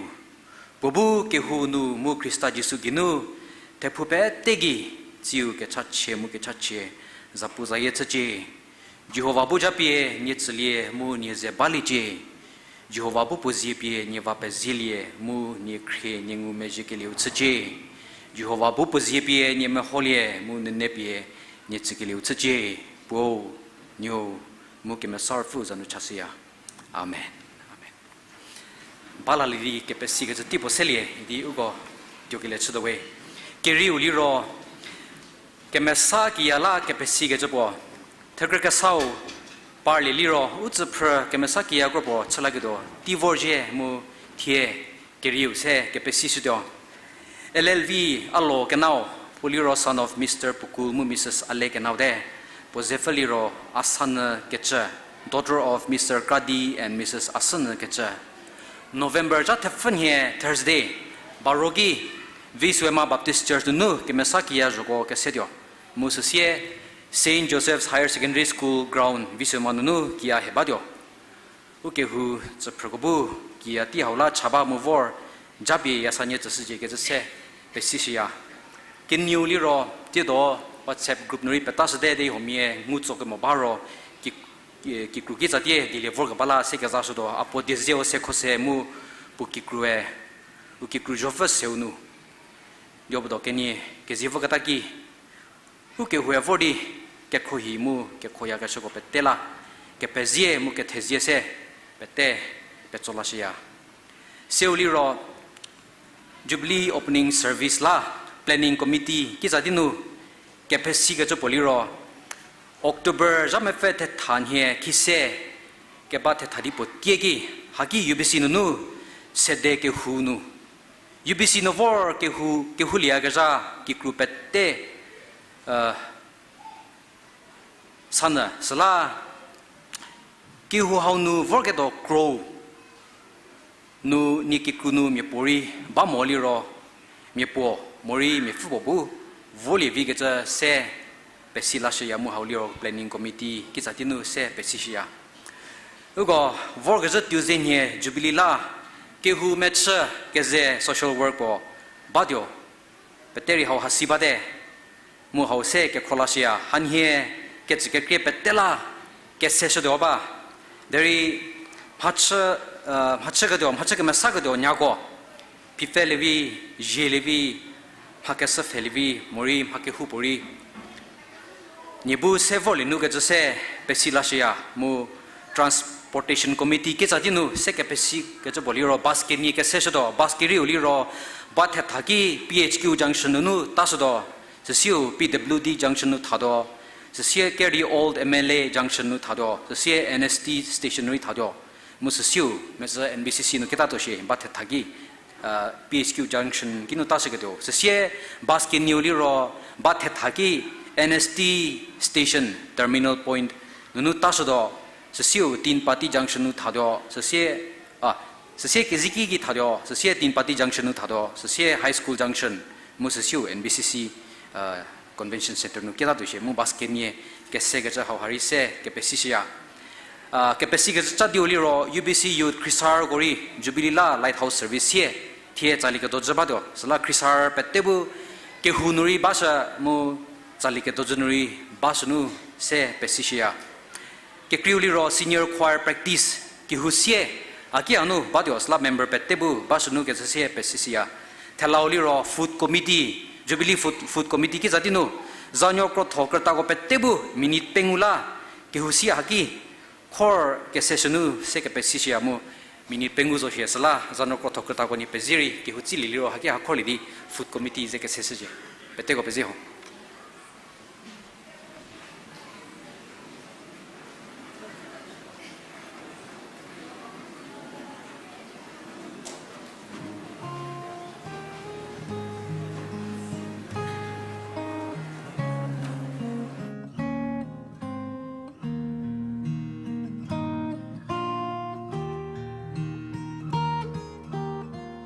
puo bu kehou nu mu Khrista Jisu geinu, thephou pete gei tsiu kechachie mu kechachie zapuzayie chücie. Jihova bu japie nie tsülie mu nie ze baliecie. Jihova bu puo zie pie nie va pezielie mu nie khrie nie ngumezhiekelieu chücie. Jihova bu puo zie pie nie meholie mu nune pie nie tsükelieu chücie. Puo, Nuou, mu Kemesa Ruopfü za nu chashüya. Amen. Amen. Balalie di kepesikecü tei puo selie idi uko tuokelie chütuo we. Kerieu liro, kemesa kiya la kepesikecü puo. Thekrü kesau parlie liro, u tsüphrü kemesa kiya kro puo chülaketuo tei vorzhie mu thie kerieu se kepesishütuo. L L V Alo Kenao, puo liro son of Mister Pukul mu Missus Ale Kenao te, puo zepfü liro Asanü Kecü, daughter of Mister Kradi and Missus Asanü Kecü. November cha thepfü nhie Thursday, baro ki Viswema Baptist Church nunu kemesa kiya zhoko kesetuo. Mu süsie Saint Joseph's Higher Secondary School ground Viswema nunu kiya hie batuo. Ukehou tsüphrüko bu kiya tei hau la cha ba mu vor japie yasanie tsüshücie kecü se pesishüya. Kenieu liro, tsiedo WhatsApp group nu rei petashüte di huomia ngu tso kemo ba ro, ki-, kikru kitsatie dielie vorkeba la se kezashütuo, a puo dieze-o se kho se mu puo kikrue, u kikru zopfü seu nu. Yobodo kenie kezie voketa ki, ukehoue vor di kekhruohi mu kekhruoyakeshüko pete la, kepezie mu kethezie se pete petso lashüya. Seu liro Jubilee Opening Service la Planning Committee kitsa di nu kepesi kecü puo liro October zha mepfü thetha nhie khise keba thetha di puo tie ki, haki U B C nunu sede kehou nu, U B C nu vor kehou, kehouliyakezha kikru pete, uh, sanyü süla kehou hau nu vorketuo kro nu nie kikru nu miapuorei ba mo liro, miapuo morei miapfü puo bu volie vi kecü se pesi lashüya mu hau liro Planning Committee kitsa di nu se pesishüya. Uko vorkezhü Tuesday nhie Jubilee la kehou mechü keze social work puo batuo, pete rei hau hasi bate. Mu hau se kekhro lashüya, hanhie kecükekrie pete la keseshütuo ba. Derei mhachü, uh, mhachüketuo, mhachü kemesaketuo nyako, phipfelievi, zielievi, mhakeshüpfhelievi morei mhakehoupuorei nie bu se vorlie nu kecü se pesi lashüya mu Transportation Committee kitsa di nu se kepesi kecü puo liro bus kenie keseshütuo, bus kerieu liro ba thetha ki P H Q junction nunu tashütuo, süsiu P W D junction nu thatuo, süsie keri Old M L A junction nu thatuo, süsie N S T station rei thatuo, mu süsiu mezhü N B C C nu ketatuo shie ba thetha ki, uh, P H Q junction kinu tashüketuo. Süsie bus kenieu liro ba thetha ki N S T station terminal point nunu tashütuo, süsiu Tin Pati junction nu thatuo, süsie, a, süsie keziki ki thatuo, süsie Tin Pati junction nu thatuo, süsie High School junction, mu süsiu N B C C, uh, Convention Centre nu ketatuo shie mu bus kenie kesekecü hauha rei se kepesishüya. Uh, kepesikecü cha diu liro U B C Youth khriesarüko rei Jubilee la Lighthouse service sie thie tsali kedojü batuo. Süla khriesarü pete bu kehou nu rei bashü mu tsali kedojü nu rei bashü nu se pesishüya. Kekreiu liro senior choir practice kehou sie a ki a nu batuo süla member pete bu bashü nu kecü sie pesishüya. Thelau liro food committee, Jubilee food, food committee kitsa di nu zanuo krotho krütako pete bu minute pengou la kehou sie haki khor keseshü nu se kepesishüya mu minute pengou zo shie süla zanuo krotho krütako nie pezie rei kehou tsilie liro haki ha khorlie di food committee ze keseshücie. Peteko pezie ho.